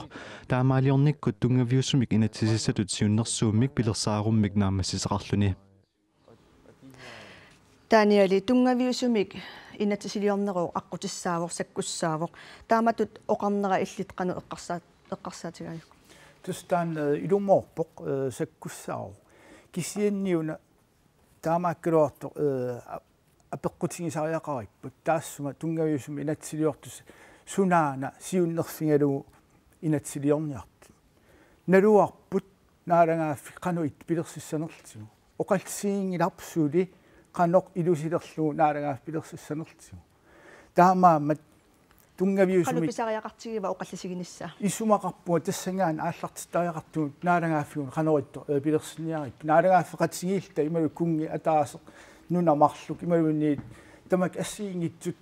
Taamaaliornikkut tunngaviusumik inatsisissatut siunnersuummik pilersaarummik naammassisaqarluni. Danieli, tunngaviusumik inatsisiliorneruvoq, aqqutissaavoq, sakkussaavoq. Taamatut oqarnera illit qanoq eqqarsaa-, eqqarsaatigaajuk? Tassa taanna, eh, ilumoorpoq, eh, sakkussaavoq. Kisianni una taamaakkaluartoq, eh, a-, apeqqutigisariaqaripput taassuma tunngaviusumik inatsisiliortussat sunaana siunnerfigalugu inatsisiliorniartut. Naluarput naalagaaffik qanoq ittoq pilersissanerlutigu. Oqallisiginngilarput suli qanoq ilusilerlugu naalagaaffik pilersissanerlutigu. Taamaammat tunngaviusumik. Qanoq pisariaqartigiva oqallisiginissaa? Isumaqarpunga tassanngaanniit aallartittariaqartugut naalagaaffiup qanoq ittoq, eh, pilersinniarippoq. Naalagaaffeqatigiilluta imaluunniit kunngi ataaseq nuna marluk imaluunniit tamakku assigiinngitsut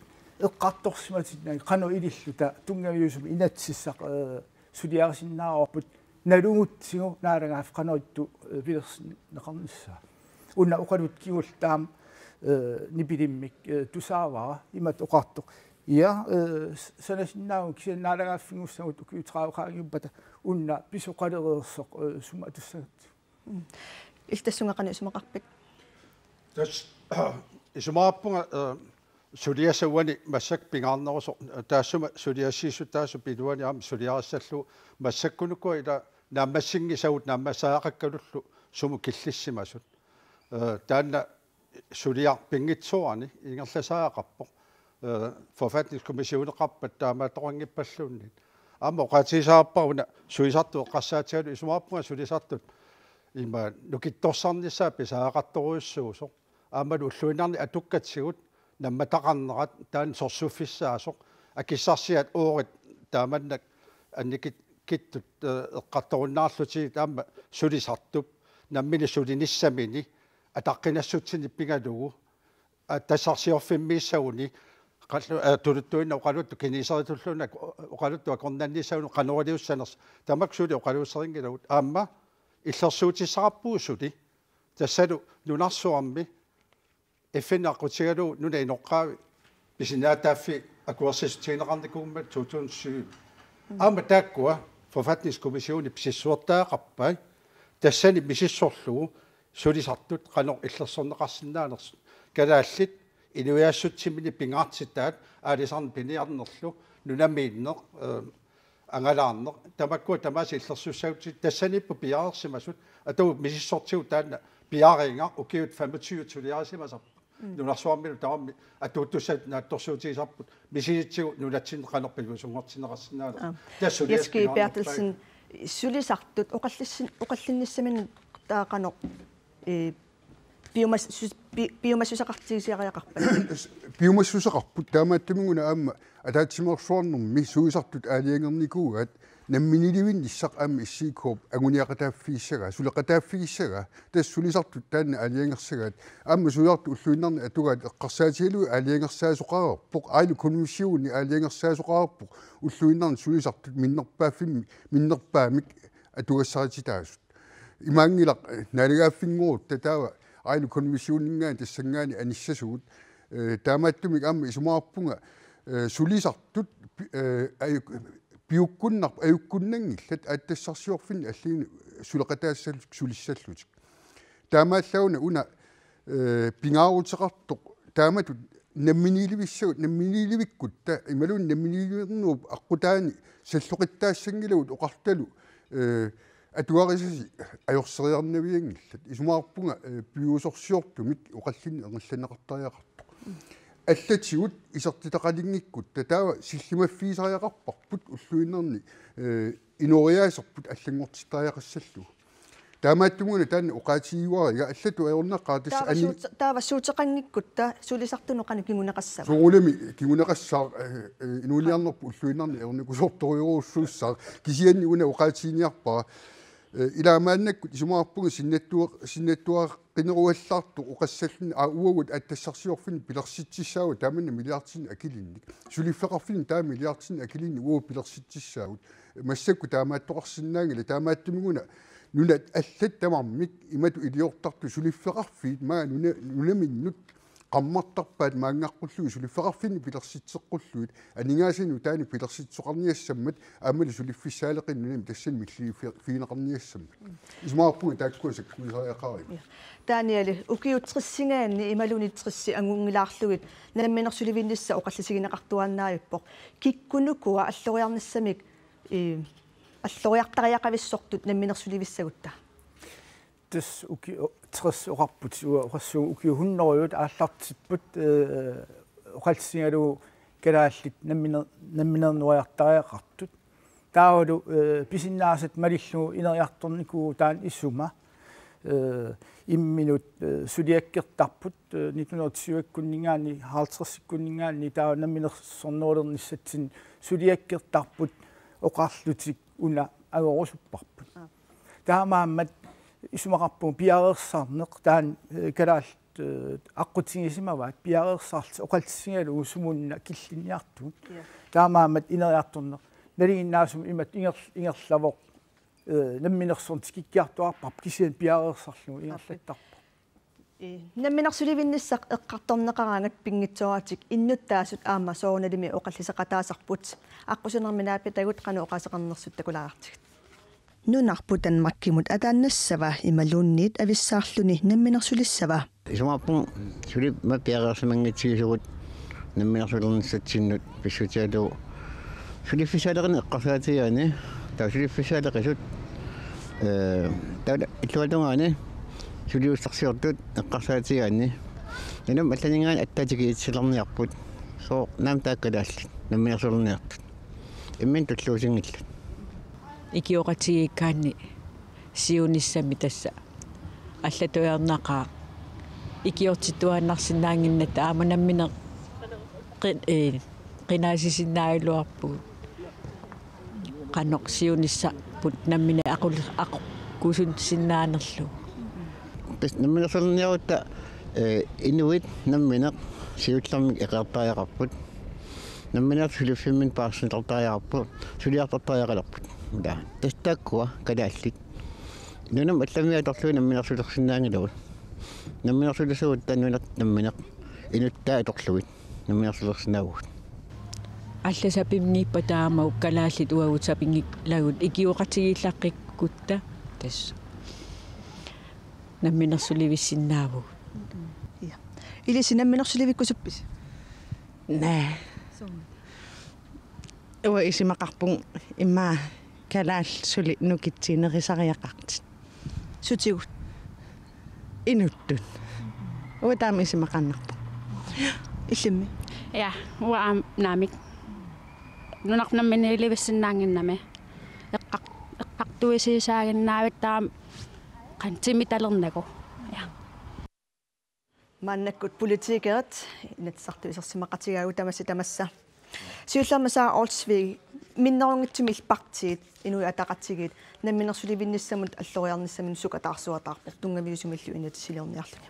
eqqartorsimatinnagu qanoq ililluta tunngaviusumik inatsisissaq, eh, suliarisinnaavarput nalugutsigu naalagaaffik qanoq ittoq, eh, pilersinneqarnissaa. Una oqaluttuat kingulliit taama, eh, nipilimmik, eh, tusaavara imatut oqartoq: Ia, eh, s-, sanasinnaagukku kisianni naalagaaffinngussagut ukiut tredive qaangiuppata una pisoqalereersoq, eh, sumut atussagatsigu. Mm. Illit tassunga qanoq isumaqarpit? Tassa isumaqarpunga, eh, suliassaq uani massakkut pingaarnerusoq, taassuma suliassiissutaasup iluani aamma suliarissallugu massakkunuku ila naammassinngisagut naammassaaqakkalullu sumut killissimasut. Eh, taanna suliaq pinngitsoorani ingerlasariaqarpoq. Eh, forfatningskommissioneqarpat taamaattoqanngippalluunniit. Aamma oqaatigisarpara una sulisartut eqqarsaatigalugit isumaqarpunga sulisartut ima nukittorsarnissaa pisariaqartorujussuusoq. Aammalu ulluinnarni atukkatigut nammataqarnerat taanna sorsuffissaasoq, akissarsiat oorit taamannak annikittut, eh, eqqartorunnaarlutigit aamma sulisartup nammineq sulinissamini ataqqinassutsinik pigalugu aatsitassarsiorfimmiissaguni qallu-, eh, tuluttuinnaq oqaluttut kineseritulluunniit oqaluttut akornannissaguni qanoq iliussanersoq tamakku suli oqaluusserinngilagut aamma illersuutissaqarpugut suli tassalu nunarsuarmi F N aqqutigalugu nunap inoqqaavi pisinaataaffii akuersissutigineqarnikuummat to tusind syv. Aamma taakkua forfatningskommissioni pisissuertariaqarpai tassani misissorlugu sulisartut qanoq illersorneqarsinnaanersut. Kalaallit inuiassutsimini pingaartitaat aalisarneq piniarnerlu nunamiinneq, eh, angalaarneq. Tamakkua tamaasa illersussagutsigit tassaniipput piareersimasut. Atugut misissortigut taanna piareerngaq ukiut femogtyve suliarisimasarput. Mm. Nunarsuarmilu tamarmi atuuttussat naatsorsuutigisarput misilitsigu nunatsinni qanoq piviusunngortinneqarsinnaanersoq. Aa. Tassa suliassaq Jens G. pingaarnerpaaq. Berthelsen, sulisartut oqallissin-, oqallinnissaminut taava qanoq, eh, piumas-, sus-, pi-, piumassuseqartigisariaqarpat? Piumassuseqarput, taamaattumik una aamma ataatsimeersuarnermi sulisartut aalajangernikuugaat namminiilivinnissaq aamma S I K-p anguniaqataaffigissagaa, suleqataaffigissagaa, tassa sulisartut taanna aalajangersagaat, aamma sulisartut ulluinnarni atugaat eqqarsaatigalugit aalajangersaasoqareerpoq, aajuna konventioni aalajangersaasoqareerpoq, ulluinnarni sulisartut minnerpaaffimmi-, minnerpaamik atugassarititaasut. Imaanngilaq, eh, naalagaaffinngorutta taava aajuna konventioninngaanniit tassanngaanniit anissasugut, eh, taamaattumik aamma isumaqarpunga, eh, sulisartut pi-, eh, aju-, piukkunnar-, ajukkunnanngillat aatsitassarsiorfinni allani suleqataassallutik sulissallutik. Taamaallaat una, eh, pingaaruteqartoq taamatut namminiilivissagut, namminiilivikkutta imaluunniit namminiilivinnerup aqqutaani salloqittaassanngilagut oqartalu, eh, atugarisasi ajorseriarnavianngillat. Isumaqarpunga, eh, piviusorsiortumik oqallinneq ingerlanneqartariaqartoq. Allatigut isertitaqalinngikkutta taava sillimaffigisariaqarparput ulluinnarni, eh, inooriaaserput allanngortittariaqassallugu. Taamaattumik una taanna oqaatigivara, allatut ajornaqaaq tassa. Taava ani- suut-, taava suuteqanngikkutta sulisartunut qanoq kinguneqassava? Soorunami kinguneqassaaq, eh, eh, inuuniarnerput ulluinnarni ajornakusoortorujorujussuussaaq, kisianni una oqaatiginiarpara. Eh, ilaa maannakkut isumaqarpunga sinnattua-, sinnattuaqqineruallaartoq oqassalluni, aa, uagut aatsitassarsiorfinni pilersitsissaagut taamanna milliardinik akilinnik. Suliffeqarfinni taama milliardinik akilinnik uagut pilersitsissaagut. Massakkut taamaattoqarsinnaanngilaq, taamaattumik una Nunat allat tamarmik imatut iliortartut suliffeqarfiit maanga nuna-, nunaminnut qammartarpaat maangaqqullugu suliffeqarfinni pilersitseqqullugit aningaasanut taanna pilersitsoqarniassammat aammalu suliffissaaleqineq nunami tassani milliffi-, figineqarniassammat. Isumaqarpunga taakkua sakkuisariaqarami. Ja. Daniel, ukiut tressingaanni imaluunniit tressit angunngilaarlugit namminersulivinnissaq oqallisigineqartuaannavippoq. Kikkunukua alloriarnissamik, eh, alloriartariaqavissortut namminersulivissagutta? Tassa uki-, o-, tres oqarput, uanga oqassuunga ukiut hunnorujut aallartipput, eh, oqallisigalugu kalaallit namminer-, namminernuiartariaqartut. Taavalu, eh, pisinnaasat malillugu ineriartornikuuvoq taanna isuma. Eh, imminut, eh, suliakkertarput, eh, nitten hundrede og tyve-kkunninngaanniit, halvtreds-ikkunninngaanniit, taava namminersornerulernissatsinni suliakkertarput oqarlutik una angorusupparput. Aa. Taamaammat isumaqarpunga piareersarneq taanna, eh, kalaallit, eh, aqqutigisimavaat piareersarlutik oqallisigalugu sumunnga killinniartugut. Ja. Taamaammat ineriartorneq nalinginnaasumik imatut inger-, ingerlavoq, eh, namminersorneq tikikkiartuaarparput kisianni piareersarlugu ingerlattarpoq. Ii, namminersulivinnissaq eqqartorneqaraangat pinngitsooratik innuttaasut aamma soorunalimi oqalliseqataasarput. Aqqusinermi naapitagut qanoq oqaaseqarnersut takulaartigit. Nunarput Danmarkimut ataannassava imaluunniit avissaarluni namminersulissava? Isumaqarpunga suli aamma piareersimanngitsigisoq namminersulernissatsinnut pissutigalugu suliffissaaleqineq eqqarsaatigigaanni, taava suliffissaaleqisut, eh, taava illuatungaani suliussarsiortut eqqarsaatigigaanni. Nunami allaninngaanniit attaatigiitsilerniarput. Sooq naamik taakku kalaallit namminersulerniartut. Imminut tulluusinngillat. Ikioqatigiikkaanni siunissami tassa allatuiarnaqaaq. Ikiortittuaannarsinnaannginnatta aamma nammineq qi-, ee, qinaasisinnaagaluarpugut. Qanoq siunissarput nammineq aqul-, aqukkusussinnaanerlugu. Tassa namminersulerniarutta, ee, inuit nammineq siullermik eqeertariaqarput. Nammineq suliffimminni paarsineqartariaqarput, suliartortariaqalerput. Ila, tassa taakkua kalaallit. Nunami allamiut atorlugit namminersulersinnaanngilagut. Namminersulissugut taava nunat nammineq inuttai atorlugit namminersulersinnaavugut. Alla sapimniippat taama kalaallit uagut sapinngilagut ikioqatigiillaqqikkukkutta tassa namminersulivissinnaavugut. Ja. Ilissi namminersulivikkusuppisi? Naa. Soormi? Uanga isumaqarpunga immaqa kalaallit suli nukitsiinerisariaqartut. Sutigut? Inuttut. Uanga taama isumaqarpunga. Illimmi? Ja, uanga aamma naamik. Nunarput namminiilivissinnaannginnami. Eqqar-, eqqartuisiisaaginnavit taama qanoq timitalernagu. Ja. Maannakkut politikerit Inatsisartut isersimaqatigaagut tamassi tamassa. Siullermik Sara Olsvig, minnerunngitsumik partiit, Inuit Ataqatigiit, namminersulivinnissamut alloriarnissaminut sukataarsuataarpoq tunngaviusumillu inatsisiliorniarluni.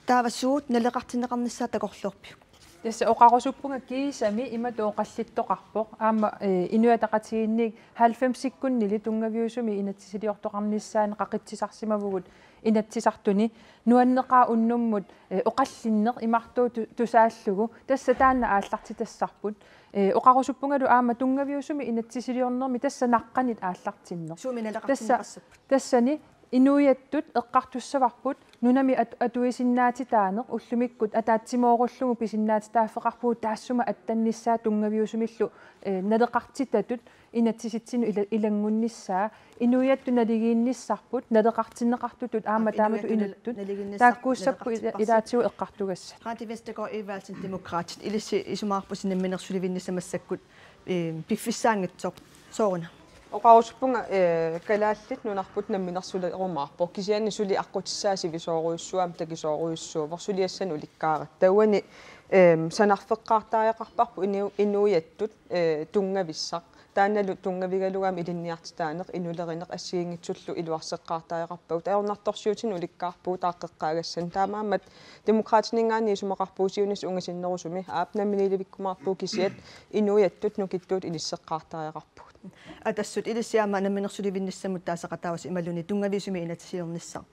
Taava suut naleqartinneqarnissaat takorloorpiuk? Tassa oqarusuppunga kiisami imatut oqallittoqarpoq. Aamma, eh, Inuit Ataqatigiinniit halvfemsikkunnili tunngaviusumik inatsisiliortoqarnissaanut qaqitsisarsimavugut Inatsisartuni nuanneqaaq unnummut, eh, oqallinneq imartuut tu-, tusaallugu. Tassa taanna aallartitassarput. Eh, oqarusuppungalu aamma tunngaviusumik inatsisiliornermi tassa naqqanit aallartinneq. Suumi naleqartinneqassapput? Tassa-, tassani inuiattut eqqartussavarput nunami at-, atuisinnaatitaaneq ullumikkut ataatsimoorullugu pisinnaatitaaffeqarpugut taassuma attannissaa tunngaviusumillu, eh, naleqartitatut inatsisitsinnut ila-, ilanngunnissaa, inuiattut naligiinnissarput, naleqartinneqartutut aamma taamatut inuttut, taakkuussappat ila-, ilaatigut eqqartugassat. Randi Vestergaard Evaldsen, Demokraatit, ilissi isumaqarpusi namminersulivinnissaq massakkut, eh, piffissaanngitsoq. Sooruna? Oqarusuppunga, eh, kalaallit nunarput namminersulerumaarpoq. Kisianni suli aqqutissaa sivisoorujussuaq aamma takisoorujussuuvoq suliassani ulikkaaratta. Taavani, eh, sanarfeqqaartariaqarparput inu-, inuiattut, eh, tunngavissaq. Taannalu tunngavigalugu aamma ilinniartitaaneq, inulerineq assigiinngitsullu iluarseqqaartariaqarpagut. Ajornartorsiutinik ulikkaarpugut aaqqeqqaagassanni. Taamaammat Demokraatininngaanniit isumaqarpugut siunissaq ungasinnerusumi aap namminiilivikkumaarpugut kisiat inuiattut nukittuut inisseqqaartariaqarpugut. Atassut, ilissi aamma namminersulivinnissamut taaseqataavasi imaluunniit tunngaviusumik inatsisiliornissaq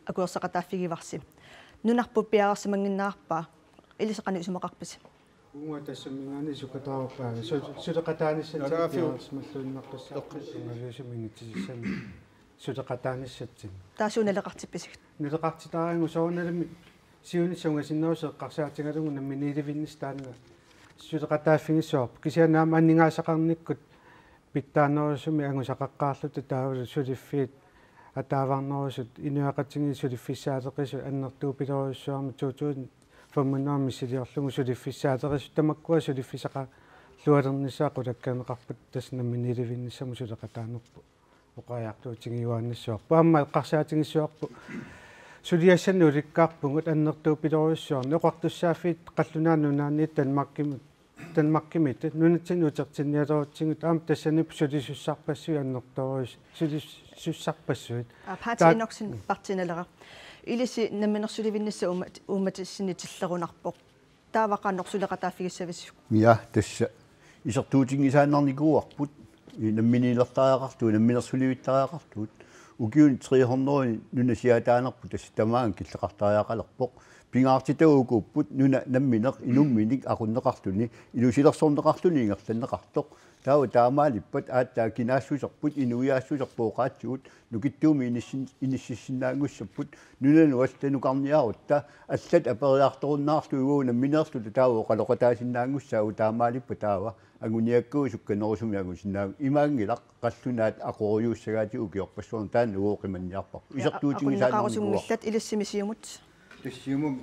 akuerseqataaffigivarsi. Nunarput piareersimanngiinnarpa? Ilissi qanoq isumaqarpisi? Uunga tassaminngaanniit sukkataaruppaa. Su-, suleqataanissatsinnut piareersimalluinnartussaapput tunngaviusumik inatsisissamik suleqataanissatsinnut. Taava suut naleqartippisigit? Naleqartitaaringu soorunalimi siunissaq ungasinnerusoq eqqarsaatigalugu namminiilivinnissaq taanna suleqataaffigissavarput. Kisianni aamma aningaasaqarnikkut pitsaanerusumik angusaqaqqaarluta taavalu suliffiit ataavarnerusut inuiaqatigiit suliffissaaleqisut annertuupilorujussuarmik to tusind fem hundrede missiliorlugu suliffissaaleqisut tamakkua suliffissaqarluarnissaat qulakkeerneqarput tassa namminiilivinnissamut suleqataanerput oqariartuutigiuaannassavarput. Aamma eqqarsaatigissavarput suliassanik ulikkaarpugut annertuupilorujussuarnik oqartussaaffiit Qallunaat Nunaanniit Danmarkimi Danmarkimiittut nunatsinni utertinnialerutsigu aamma tassaniippoq sulisussarpassuit annertoorujus-, sulisussarpassuit. Aap, Hans Taak- Enoksen, Partii Naleraq. Ilissi namminersulivinnissaq uummat-, uummatissinnit tillerunarpoq. Taava qanoq suleqataaffigissavisiuk? Ja, tassa isertuutinngisaannarnikuuarput, i namminiilertariaqartugut, namminersulivittariaqartugut. Ukiuni tre hundrede nunasiaataanerput tassa tamaanga killeqartariaqalerpoq. Pingaartitavut ukuupput nuna nammineq inumminik aqunneqarluni, ilusilersorneqarluni ingerlanneqartoq. Taava taamaalippat aatsaat kinaassuserput, inuiaassuserput oqaatsigut, nukittuumik inissin-, inississinnaanngussapput, nunanut allanukarniarutta, allat aperiartorunnaarlugit uagut nammineerluta taava oqaloqataasinnaanngussaagut, taamaalippat taava anguniakkagut sukkanerusumik angusinnaagut. Imaanngilaq qallunaat aqoriussagaatigut ukiorpassuarni, taanna uagut qimanniarparput. Ja, isertuutinngisaannarnikuuarput. Aqunneqarusunngillat, ilissinnut Siumut. Tassa Siumumi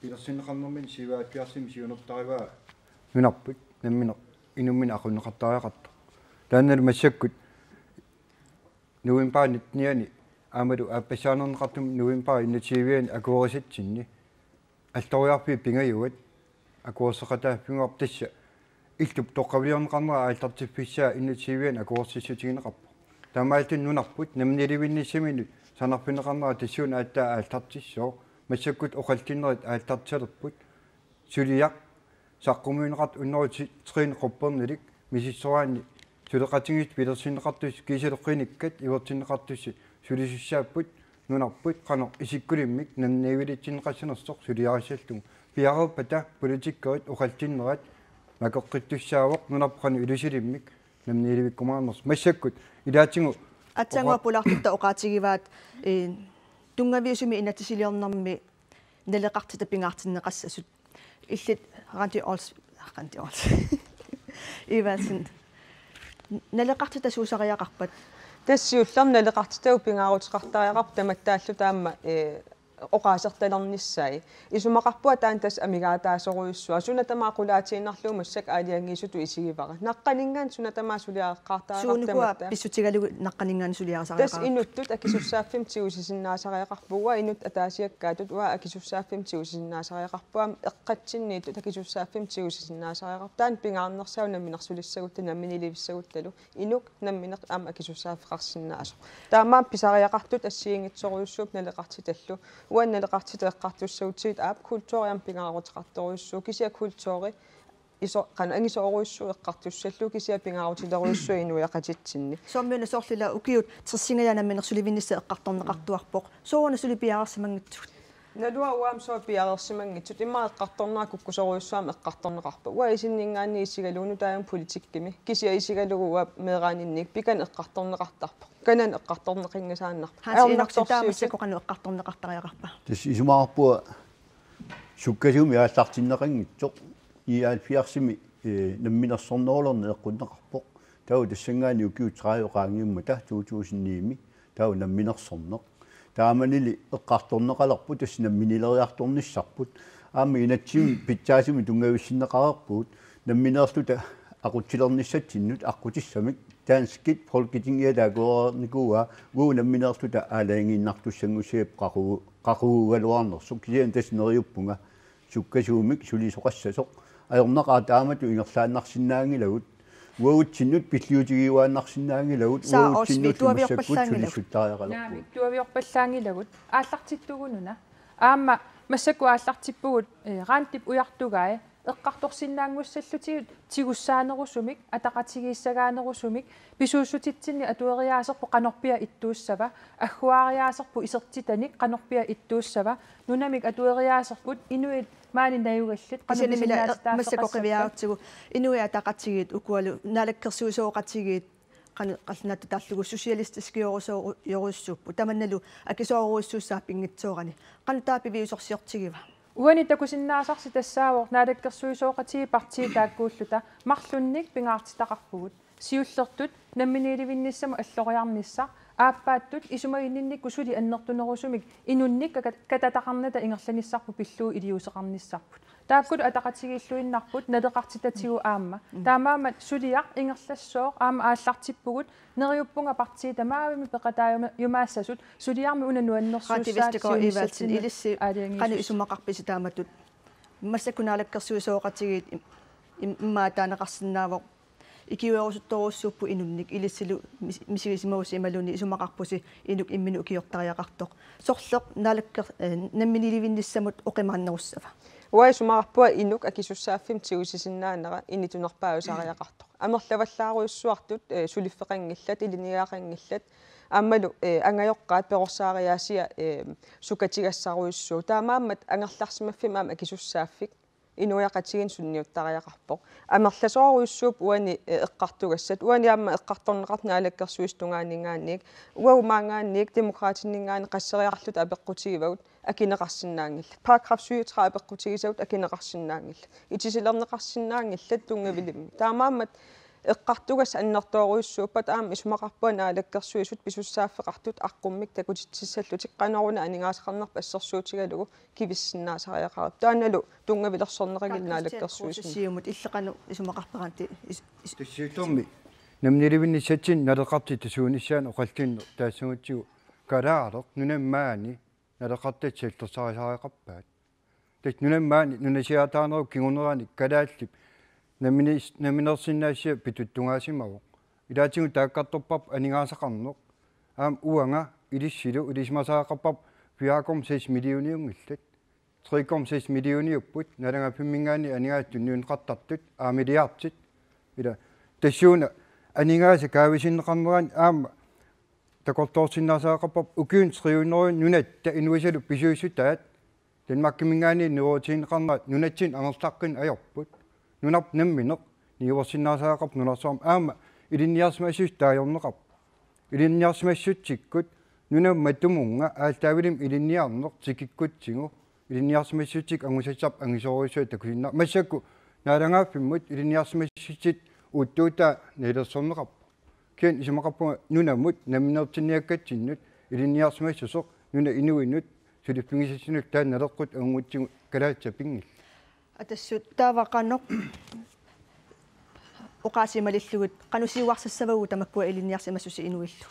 pilersinneqarnermini syvoghalvfjerdsimi siunertarivaa. Nunarput nammineq inumminik aqunneqartariaqartoq. Taannalu massakkut novembarip nittenianni aammalu aappassaanerneqartumi novembarip enogtyveani akuerisatsinni alloriarfiit pingajuat akuerseqataaffigaarput, tassa illup toqqaviliorneqarnera aallartiffissaa enogtyveani akuersissutigineqarpoq. Taamaalilluni nunarput namminiilivinnissaminut sanarfineqarnera tassuuna aatsaat aallartissooq. Massakkut oqallinnerit aallartilerput. Suliaq saqqummiunneqartoq unneruti Trine Quppernilik misissoraanni suleqatigiissut pilersinneqartussat kiisalu qinikkat ivertinneqartussat sulisussaapput nunarput qanoq isikkulimmik namminiilivinnissinneqassanersoq suliarissallugu. Piareerpata politikkerit oqallinnerat makeqqittussaavoq nunarput qanoq ilusilimmik namminiilivikkumaarnersoq. Massakkut ilaatigut aatsaannguaq oqa- pulaartutta oqaatigivaat, ee, tunngaviusumik inatsisiliornermi naleqartitat pingaartinneqassasut. Illit Randi Ols-, Randi Ols-, Evaldsen. Naleqartitat suusariaqarpat? Tassa siullermik naleqartitavut pingaaruteqartariaqarput tamattaallu taama, ee, oqaasertalernissaat. Isumaqarpunga taanna tassa amigaataasorujussuaq. Suna tamaat qulaatiinnarlugu massakkut aalajangiisutut isigivara. Naqqaninngaanniit suna tamaat suliareqqaartariaqarput. Suunukua tamatta pissutigalugu naqqaninngaanniit suliarisariaqarput? Tassa inuttut akisussaaffimmi tigusisinnaasariaqarput, uanga inuttut ataasiakkaatut, uanga akisussaaffimmi tigusisinnaasariaqarput, aamma eqqatsinniittut akisussaaffimmi tigusisinnaasariaqarput. Taanna pingaarnersaavoq namminersulissagutta, namminiilivissaguttalu. Inuk nammineq aamma akisussaaffeqarsinnaasoq. Taamaammat pisariaqartut assigiinngitsorujussuupput naleqartitallu. Uani naleqartitat eqqartussagutsigit aap kulturi aamma pingaaruteqartorujussuuvoq. Kisianni kulturi iso-, qanoq angisoorujussuuvoq eqqartussallugu kisianni pingaarutilerujussuuvoq inuiaqatitsinni. Soormiuna soorlu ila ukiut tressingajaat namminersulivinnissaq eqqartorneqartuarpoq. Sooruna suli piareersimanngitsugut? Naluara uanga aamma sooq piareersimanngitsut, immaqa eqqartornerat kukkusorujussuarmik eqqartorneqarpoq. Uanga isinninngaanniit isigalugu nutaajummik politikkimi. Kisianni isigalugu uanga meeraaninniit pikani eqqartorneqartarpoq. Kanani eqqartorneqanngisaannarpoq. Hans Enoksen, taava massakkut qanoq eqqartorneqartariaqarpa? Tassa isumaqarpunga sukkasuumik aallartinneqanngitsoq. Nioghalvfjerdsimi, ee, namminersornerulerneq eqqunneqarpoq. Taava tassanngaanniit ukiut tredive qaangiummata to tusind ni-mi. Taava namminersorneq. Taamanili eqqartorneqalerput tassa namminiileriartornissarput. Aamma inatsimmi pitsaasumik tunngavissinneqareerpugut nammineerluta aqutsilernissatsinnut aqqutissamik. Danskit Folketingiata akuereernikuuaa uagut nammineerluta aalajangiinnartussanngussagavut qaqugu-, qaquguugaluarnersoq, kisianni tassa neriuppunga sukkasuumik sulisoqassasoq. Ajornaqaaq taamatut ingerlaannarsinnaanngilagut. Uagutsinnut pilliutigiuaannarsinnaanngilagut. Saa Olsen, uagutsinnullu massakkut tuaviorpallaanngilagut. Sulissuttariaqalerpugut. Naamik, tuaviorpallaanngilagut. Aallartittugununa. Aamma massakkut aallartippugut, eh, Randip ujartugai eqqartorsinnaanngussallutigit tigussaanerusumik, ataqatigiissagaanerusumik, pisuussutitsinni atueriaaserput qanorpiaq ittuussava, agguaariaaserput isertitanik qanorpiaq ittuussava, nunamik atueriaaserput inuit maani najugallit qanoq pisinnaatitaaffeqassappat. Massakkut qiviarutsigu Inuit Ataqatigiit ukualu naalakkersuisooqatigiit qanoq qallunaatut taallugu socialistiskiorujussuupput, tamannalu akisoorujussuussaat pinngitsoorani. Qanoq taava piviusorsiortigiva? Uani takusinnaasarsi tassaavoq naalakkersuisooqatigiit partiit taakkuulluta marlunnik pingaartitaqarpugut. Siullertut namminiilivinnissamut alloriarnissaq, aappaattut isumaginninnikkut suli annertunerusumik inunnik kaka-, katataqarnata ingerlanissarput pillugu iliuuseqarnissarput. Taakkulu ataqatigiilluinnarput naleqartitatigut aamma. Mm. Taamaammat suliaq ingerlassooq aamma aallartippugut, neriuppunga partiit tamarmik peqataajuma-, jumaassasut, suliarmi una nuannersuussaat Qaati Vestergaard Evertsen, siunissatsinnut ilissi aalajangiisussaq. Qanoq isumaqarpisi taamatut? Massakkut naalakkersuisooqatigiit im-, im-, immaqa taaneqarsinnaavoq ikiuerusuttorujussuupput inunnik, ilissilu mis-, misigisimavussi imaluunniit isumaqarpusi inuk imminut ukiortariaqartoq. Sorleq naalakker-, eh, namminiilivinnissamut oqimaannerussava? Uanga isumaqarpunga inuk akisussaaffimmi tigusisinnaanera initunerpaajusariaqartoq. Amerlavallaarujussuartut, eh, suliffeqanngillat, ilinniagaqanngillat, aammalu, eh, angajoqqaat perorsaariaasia, eh, sukatigassarujussuuvoq. Taamaammat angerlarsimaffimmi aamma akisussaaffik inuiaqatigiinni sunniuttariaqarpoq. Amerlasoorujussuupput uani, eh, eqqartugassat. Uani aamma eqqartorneqartoq naalakkersuisut tungaanninngaanniit. Uagut maanngaanniit Demokraatinninngaanniit qasseriarluta apeqqutigivagut akineqarsinnaanngillat. Paragraf syvogtredive apeqqutigisagut akineqarsinnaanngillat. Itisilerneqarsinnaanngillat tunngavilimmik. Taamaammat eqqartugassat annertoorujussuuppat aamma isumaqarpunga naalakkersuisut pisussaaffeqartut aqqummik takutitsissallutik qanoruna aningaasaqarnerput assersuutigalugu kivissinnaasariaqarput. Taannalu tunngavilersorneqanngilaq naalakkersuisuni. Siumut illit qanoq isumaqarpisi ti-, is-, is-, Tassami namminiilivinnissatsinni naleqartitasuunissaanut oqallinneq taassagutsigu kalaaleq nunami maani naleqartitaq sallersarisariaqarpaat. Tassa nunami maani nunasiaataanerup kinguneranik kalaallip nammineers-, nammineersinnaasoq pituttungaasimavoq. Ilaatigut taakkartorparput aningaasaqarneq. Aamma uanga ilissilu ilisimasariaqarparput fire komma seks millioniunngillat. Tre komma seks millioniupput, naalagaaffimminngaanniit aningaasat tunniunneqartartut, aamma milliardit. Ila tassuuna aningaasat kaavisinneqarneranni aamma takorloorsinnaasariaqarparput ukiuni tre hundrede nunatta inuisalu pisuussutaat Danmarkiminngaanniit niuerutigineqarnerat nunatsinni angerlaqqinneq ajorput. Nunarput nammineq niuersinnaasariaqarpoq nunarsuarmi aamma ilinniarsimassuseq taagorneqarpoq. Ilinniarsimassutsikkut nunamut matumunnga aallaavilimmi ilinniarneq tikikkutsigu ilinniarsimassutsikkut angusassarput angisoorujussuaq takusinnaa-, massakkut naalagaaffimmut ilinniarsimassutsit uuttuutaa nalilersorneqarpoq. Kisianni isumaqarpunga nunamut nammineertinniakkatsinnut ilinniarsimassuseq nunap inuinut suliffigisassinnullu taanna naleqquttat angugutsigu kalaallisut sapinngilaat. Atassut taava qanoq oqaasii malillugit qanoq siuarsissavagut tamakkua ilinniarsimassuseq inuillu?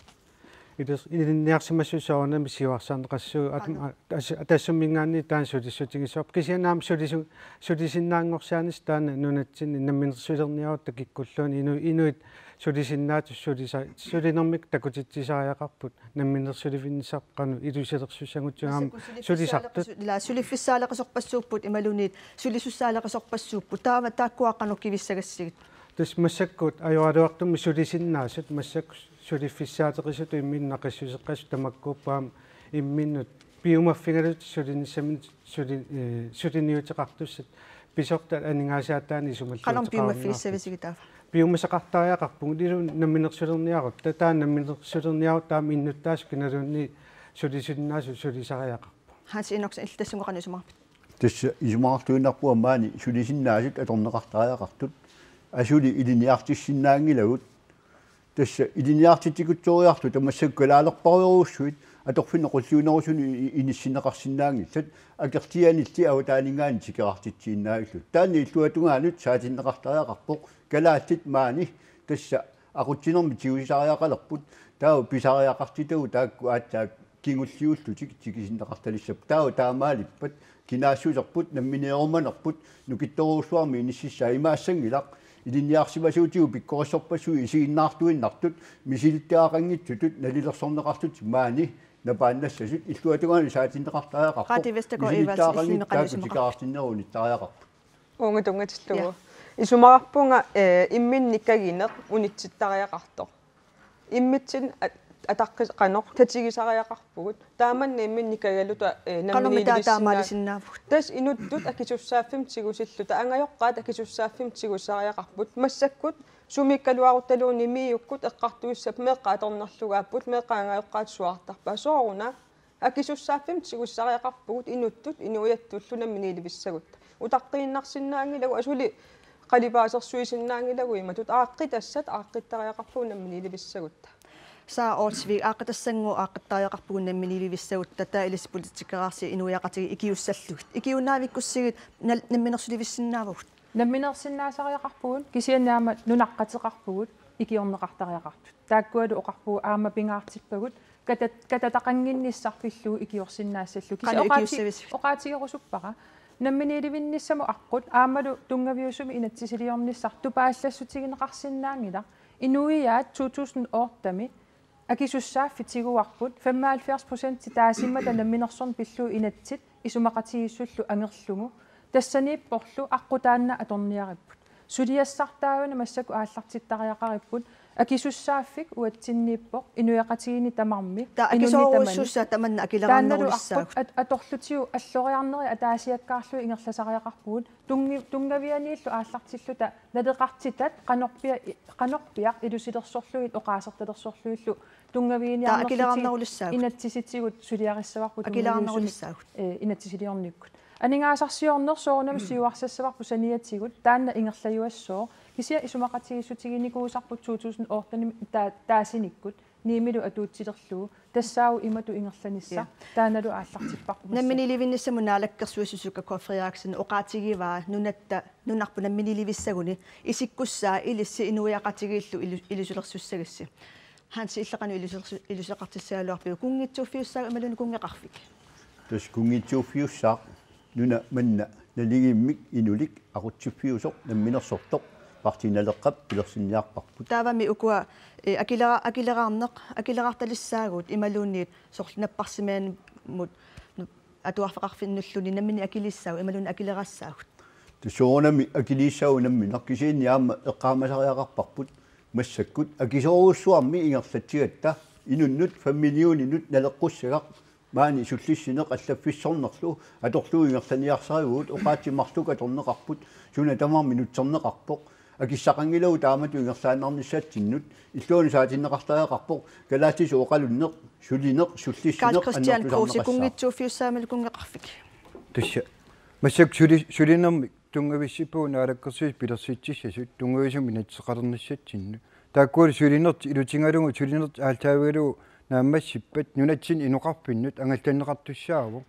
Ilis-, ilinniarsimassuseq soorunami siuarsarneqassaaq. At-, qanoq? At-, as-, Atassumminngaanniit taanna sulissutigissavarput. Kisianni aamma sulisu-, sulisinnaanngorsiaanissaq taanna nunatsinni namminersulerniarutta kikkulluunniit inu-, inuit sulisinnaasut sulisa-, sulinermik takutitsisariaqarput. Namminersulivinnissaq qanoq ilusilersussagutsigu aamma massakkut sulisartut. Suliffissaaleqisu-, ila, suliffissaaleqisorpassuupput imaluunniit sulisussaaleqisorpassuupput. Taava taakkua qanoq kivissagassigit? Tassa massakkut ajoraluartumik sulisinnaasut, massakkut suliffissaateqisutut imminnut naqissuseqqasut tamakkuupput aamma imminnut piumaffigalutik sulinissaminnik suli-, eh, suliniuteqartussat pisortat aningaasaataannik isumalluuteqarunnaartut. Qanormi piumaffigissavisigit taava? Piumasaqartariaqarpugut ilu namminersulerniarutta, taava namminersulerniarutta aamma innuttaasut kinaluunniit sulisinnaasut sulisariaqarput. Hans Enoksen, illit tassunga qanoq isumaqarpit? Tassa isumaqartuinnarpunga maani sulisinnaasut atorneqartariaqartut. Asuli ilinniartissinnaanngilagut. Tassa ilinniartitsikutsoriarluta massakkut kalaalerparujorujussuit atorfinnut qulliunerusuni i-, inissinneqarsinnaanngillat, akerlianilli avataaninngaanniit tikeraartitsiinnarlugu. Taanna illuatungaanut saatinneqartariaqarpoq, kalaallit maani tassa aqutsinermik tigusisariaqalerput, taava pisariaqartitagut taakku aatsaat kingulliullutik tikisinneqartalissapput. Taava taamaalippat kinaassuserput, nammineerumanerput, nukittorujussuarmik inississaa imaassanngilaq, ilinniarsimasuutigut pikkorissorpassuit isiginnaartuinnartut, misilittagaqanngitsutut nalilersorneqarlutik maani napaannassasut, illuatungaanut saatinneqartariaqarpoq. Qaati Vestergaard Evertsen, misilittagaqanngitsut illimmi qanoq taakku isumaqarpit? Tikeraartinnerup unittariaqarput. Uunga tunngatillugu. Ja. Isumaqarpunga, eh, imminnik kagineq unitsittariaqartoq. Immitsinnut at-, ataqqis-, qanoq tatigisariaqarpugut. Taamanna imminnik kagalluta, eh, qanoq mita namminiilivissinnaa-, taamaalisinnaavugut? Tassa inuttut akisussaaffimmik tigusilluta, angajoqqaat akisussaaffimmik tigusariaqarput. Massakkut sumiikkaluaruttaluunniit miukkut eqqartuissappat meeqqat atornerlugaapput, meeqqat angajoqqaat suaartarpaat. Sooruna akisussaaffimmik tigusariaqarpugut inuttut inuiattullu namminiilivissagutta. Utaqqiinnarsinnaanngilagut, asuli qalipaasersuisinnaanngilagut imatut, aaqqitassat aaqqittariaqarpugut namminiilivissagutta. Sara Olsvig, aaqqitassanngooq aaqqittariaqarpugut namminiilivissagutta, taava ilissi politikeraarsi inuiaqatigiit ikiussallugit. Ikiuinnaavikkussigit nal-, namminersulivissinnaavagut? Namminersinnaasariaqarpugut, kisianni aamma nunaqqateqarpugut, ikiorneqartariaqartut. Taakkualu oqarpugut aamma pingaartippagut, katat-, katataqannginnissaq pillugu ikiorsinnaassallugu. Kisianni qanoq oqaati-, ikiussavisigit? Oqaatigerusuppara. Namminiilivinnissamut aqqut aammalu tunngaviusumik inatsisiliornissaq tupaallassutigineqarsinnaanngilaq. Inuiaat to tusind otte-mi akisussaaffik tiguarput, femoghalvfjerds procent taasimmata namminersorneq pillugu inatsit isumaqatigiissullu angerlugu. Tassaniipporlu aqqut taanna atorniaripput. Suliassartaa una massakkut aallartittariaqaripput, akisussaaffik uatsinniippoq inuiaqatigiinni tamarmi, taava inunni tamanni. Akisoorujussuussaaq tamanna akileraarnerulissaagut. Taannalu aqqut at-, atorlutigu alloriarnerit ataasiakkaarlugit ingerlasariaqarpugut. Tunngi-, tunngavianiillu aallartilluta naleqartitat qanorpia-, qanorpiaq ilusilersorlugit oqaasertalersorlugillu tunngavigiinnarnerlutik. Taava akileraarnerulissaagut. Inatsisitigut suliarissavarput. Akileraarnerulissaagut. Tunngaviusumik, eh, inatsisiliornikkut. Aningaasarsiorneq soorunami siuarsassavarput saniatigut, taanna ingerlajuassooq. Kisianni isumaqatigiissutiginikuusarput to tusind otte-mi ta-, taasinikkut, niimilu atuutsilerlugu. Tassaavoq imatut ingerlanissaq. Ja. Taannalu aallartipparput massakkut. Namminiilivinnissamut naalakkersuisoq Suka K. Frederiksen oqaatigivaa nunatta, nunarput namminiilivissaguni isikkussaa ilissi inuiaqatigiillu ilu-, ilusilersussagissi. Hansi, illit qanoq ilusilersu-, ilusileqartissagaluarpiuk, kunngitsuuffiussaagut imaluunniit kunngeqarfik? Tassa kunngitsuuffiussaaq, nuna manna naligiimmik inulik aqutsiffiusoq namminersortoq Partii Naleqqap pilersinniarparput. Taavami ukua, eh, akilera-, akileraarneq, akileraartalissaagut imaluunniit soorlu napparsimmamut atuarfeqarfinnulluni nammineq akilissaagut imaluunniit akilerassaagut? Tassa soorunami akilissaagut nammineq, kisianni aamma eqqaamasariaqarparput massakkut akisoorujussuarmik ingerlatsigatta inunnut fem millioninut naleqqussagaq maani sullissineq allaffissornerlu atorlugu ingerlaniarsarivugut, oqaatsit marluk atorneqarput, suna tamarmi nutserneqarpoq, akissaqanngilagut taamatut ingerlaannarnissatsinnut, illuanut saatinneqartariaqarpoq, kalaallisut oqalunneq, sulineq, sullissineq, Karl-Kristian Kruse, annertusarneqassaaq. Kunngitsuuffiussaammat kunngeqarfik? Tassa. Massakkut suli-, sulinermik tunngavissippagut naalakkersuisut pilersitsissasut tunngaviusumik inatsiseqalernissatsinnut. Taakkualu sulinertik ilutigalugu, sulinertik aallaavigalugu naammassippat nunatsinni inoqarfinnut angallanneqartussaavoq.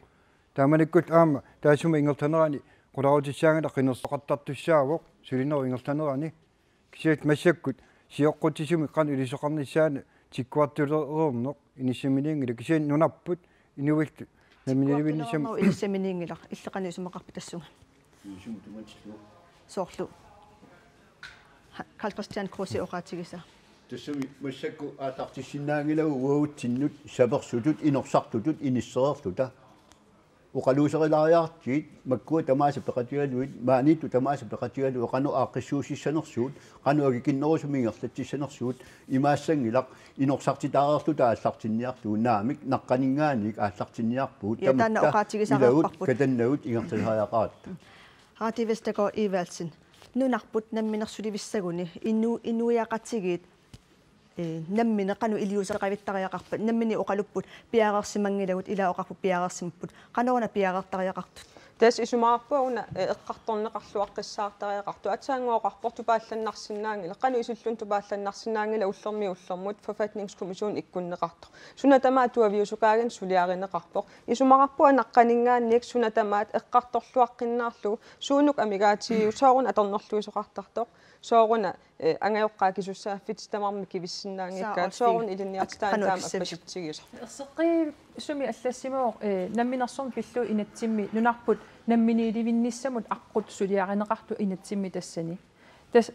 Taamanikkut aamma taassuma ingerlanerani qularutissaanngilaq qinersisoqartartussaavoq sulinerup ingerlanerani. Kisianni massakkut sioqqutsisumik qanoq ilisoqarnissaanut tikkuartulereerneq inissaminiinngilaq, kisianni nunarput inuillu namminiilivinnissamut. Tikkuartulereerneq inissaminiinngilaq, illit qanoq isumaqarpit tassunga? Soorlu. Ha, Karl-Kristian Kruse oqaatigisaa. Tassami massakkut aallartissinnaanngilagut uagutsinnut sapersutut, inorsartutut, inissereerluta. Oqaluuserilaariartigit makkua tamaasa peqatigalugit, maaniittut tamaasa peqatigalugit, qanoq aaqqissuussissanersugut, qanoq akikinnerusumik ingerlatsissanersugut, imaassanngilaq inorsartitaareerluta aallartinniarlugu, naamik, naqqaninngaanniit aallartinniarpugut. Ja, taanna tamatta oqaatigisariaqarput. Ilagut katannagut ingerlasariaqaratta. Harald Vestergaard Evaldsen, nunarput namminersulivissaguni inu-, inuiaqatigiit, eh, nammineq qanoq iliuuseqavittariaqarpat, nammineq oqalupput piareersimanngilagut, ilaa oqarput piareersimapput, qanoruna piareertariaqartut? Tassa isumaqarpunga una, eh, eqqartorneqarluaqqissaartariaqartoq, aatsaannguaq oqarpoq tupaallannarsinnaanngilaq, qanoq isilluunniit tupaallannarsinnaanngilaq, ullormiit ullormut forfatningskommission ikkunneqartoq. Suna tamaat tuaviusukaaginnaq suliarineqarpoq. Isumaqarpunga naqqaninngaanniit suna tamaat eqqartorluaqqinnaarlugu suunuku amigaatigiuk, sooruna atornerluisoqartartoq, sooruna, eh, angajoqqaat akisussaaffitsit tamarmik kivissinnaanngikkaat, sooruna ilinniartitaaneq taama appasitsigisoq. Erseqqissumik allassimavoq, eh, namminersorneq pillugu inatsimmi nunarput namminiilivinnissamut aqqut suliarineqartoq inatsimmi tassani. Tassa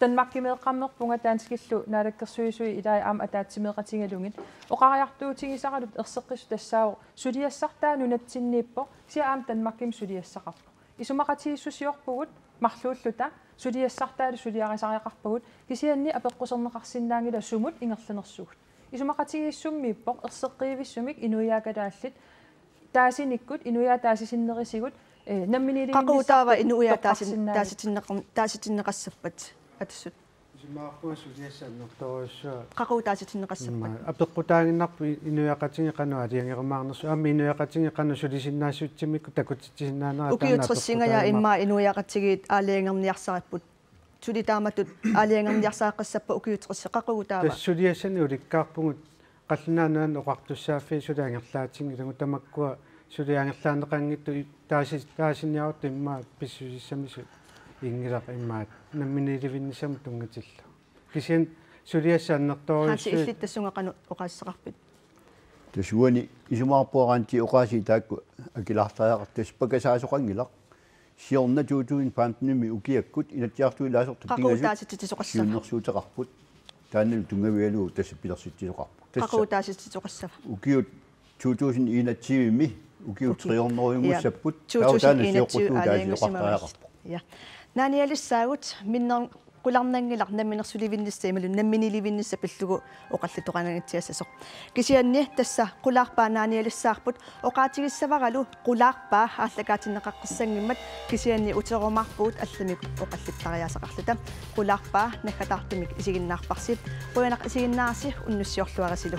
Danmarkimeeqqammerpunga, danskillu naalakkersuisui ilai aamma ataatsimeeqatigalugit. Oqariartuutigisaraluta erseqqissut tassaavoq suliassartaa nunatsinniippoq, kisianni aamma Danmarkimi suliassaqarpoq. Isumaqatigiissusiorpugut, marluulluta suliassartaalu suliarisariaqarpagut, kisianni apeqquserneqarsinnaanngilaq sumut ingerlanersugut. Isumaqatigiissummiippoq erseqqivissumik inuiaakalaallit taasinikkut, inuiaat taasisinnerisigut, eh, namminiilivinnissamut. Qaqugu taava inuiaat taasin-, toqqarsinnaanngilaq. Taasitinneqar-, taasitinneqassappat Atassut? Isumaqarpunga suliassat annertoorujussuaq. Qaqugu taasitinneqassappat? Immaqa apeqqutaaginnarpoq i-, inuiaqatigiit qanoq aalajangerumaarnersut, aamma inuiaqatigiit qanoq sulisinnaassutsimikkut takutitsisinnaanera. Ukiut taanna tressingajaat apeqqutaaginnarpoq. Immaqa inuiaqatigiit aalajangerniarsaripput. Suli taamatut aalajangerniarsariaqassappat ukiut tressit, qaqugu taava? Tassa suliassanik ulikkaarpugut, Qallunaat Nunaanni Oqartussaaffii suli angerlaatinngillat, tamakkua suli angerlaanneqanngitsut i-, taasi-, taasiniarutta immaqa pissusissamisut inngilaq, immaqa namminiilivinnissamut tunngatillugu. Kisianni suliassat annertoorujussuit. Hansi, illit tassunga qanoq oqaaseqarpit? Tassa uani isumaqarpunga oqaasii taakku akilaartariaqartut, tassa pakasaasoqanngilaq. Siorna to tusind femten-imi ukiakkut Inatsisartut ilaasortat. Qaqugu pingasut taasitsisoqassava? Siunnersuuteqarput. Taannalu tunngavigalugu tassa pilersitsisoqarpoq. Tassa. Qaqugu taasitsisoqassava? Ukiut to tusind enogtyve-mi ukiut. Ukiut. Tre hundrede-inngussapput. Ja. Taava taanna to tusind enogtyve sioqquttugut aalajangiussimagamik. Taasisoqartariaqarpoq. Ja. Naanialissaagut, minner-, qularnanngilaq namminersulivinnissaq imaluunniit namminiilivinnissaq pillugu oqallittoqanngitsuassasoq. Kisianni tassa qulaarpaa naanialissaarput, oqaatigissavaralu qulaarpaa aallakaatinneqaqqissanngimmat, kisianni uterumaarpugut allamik oqallittariaasaqarluta. Qulaarpaa naggataartumik isiginnaarparsi. Qujanaq isiginnaarassi, unnussiorluarisilu.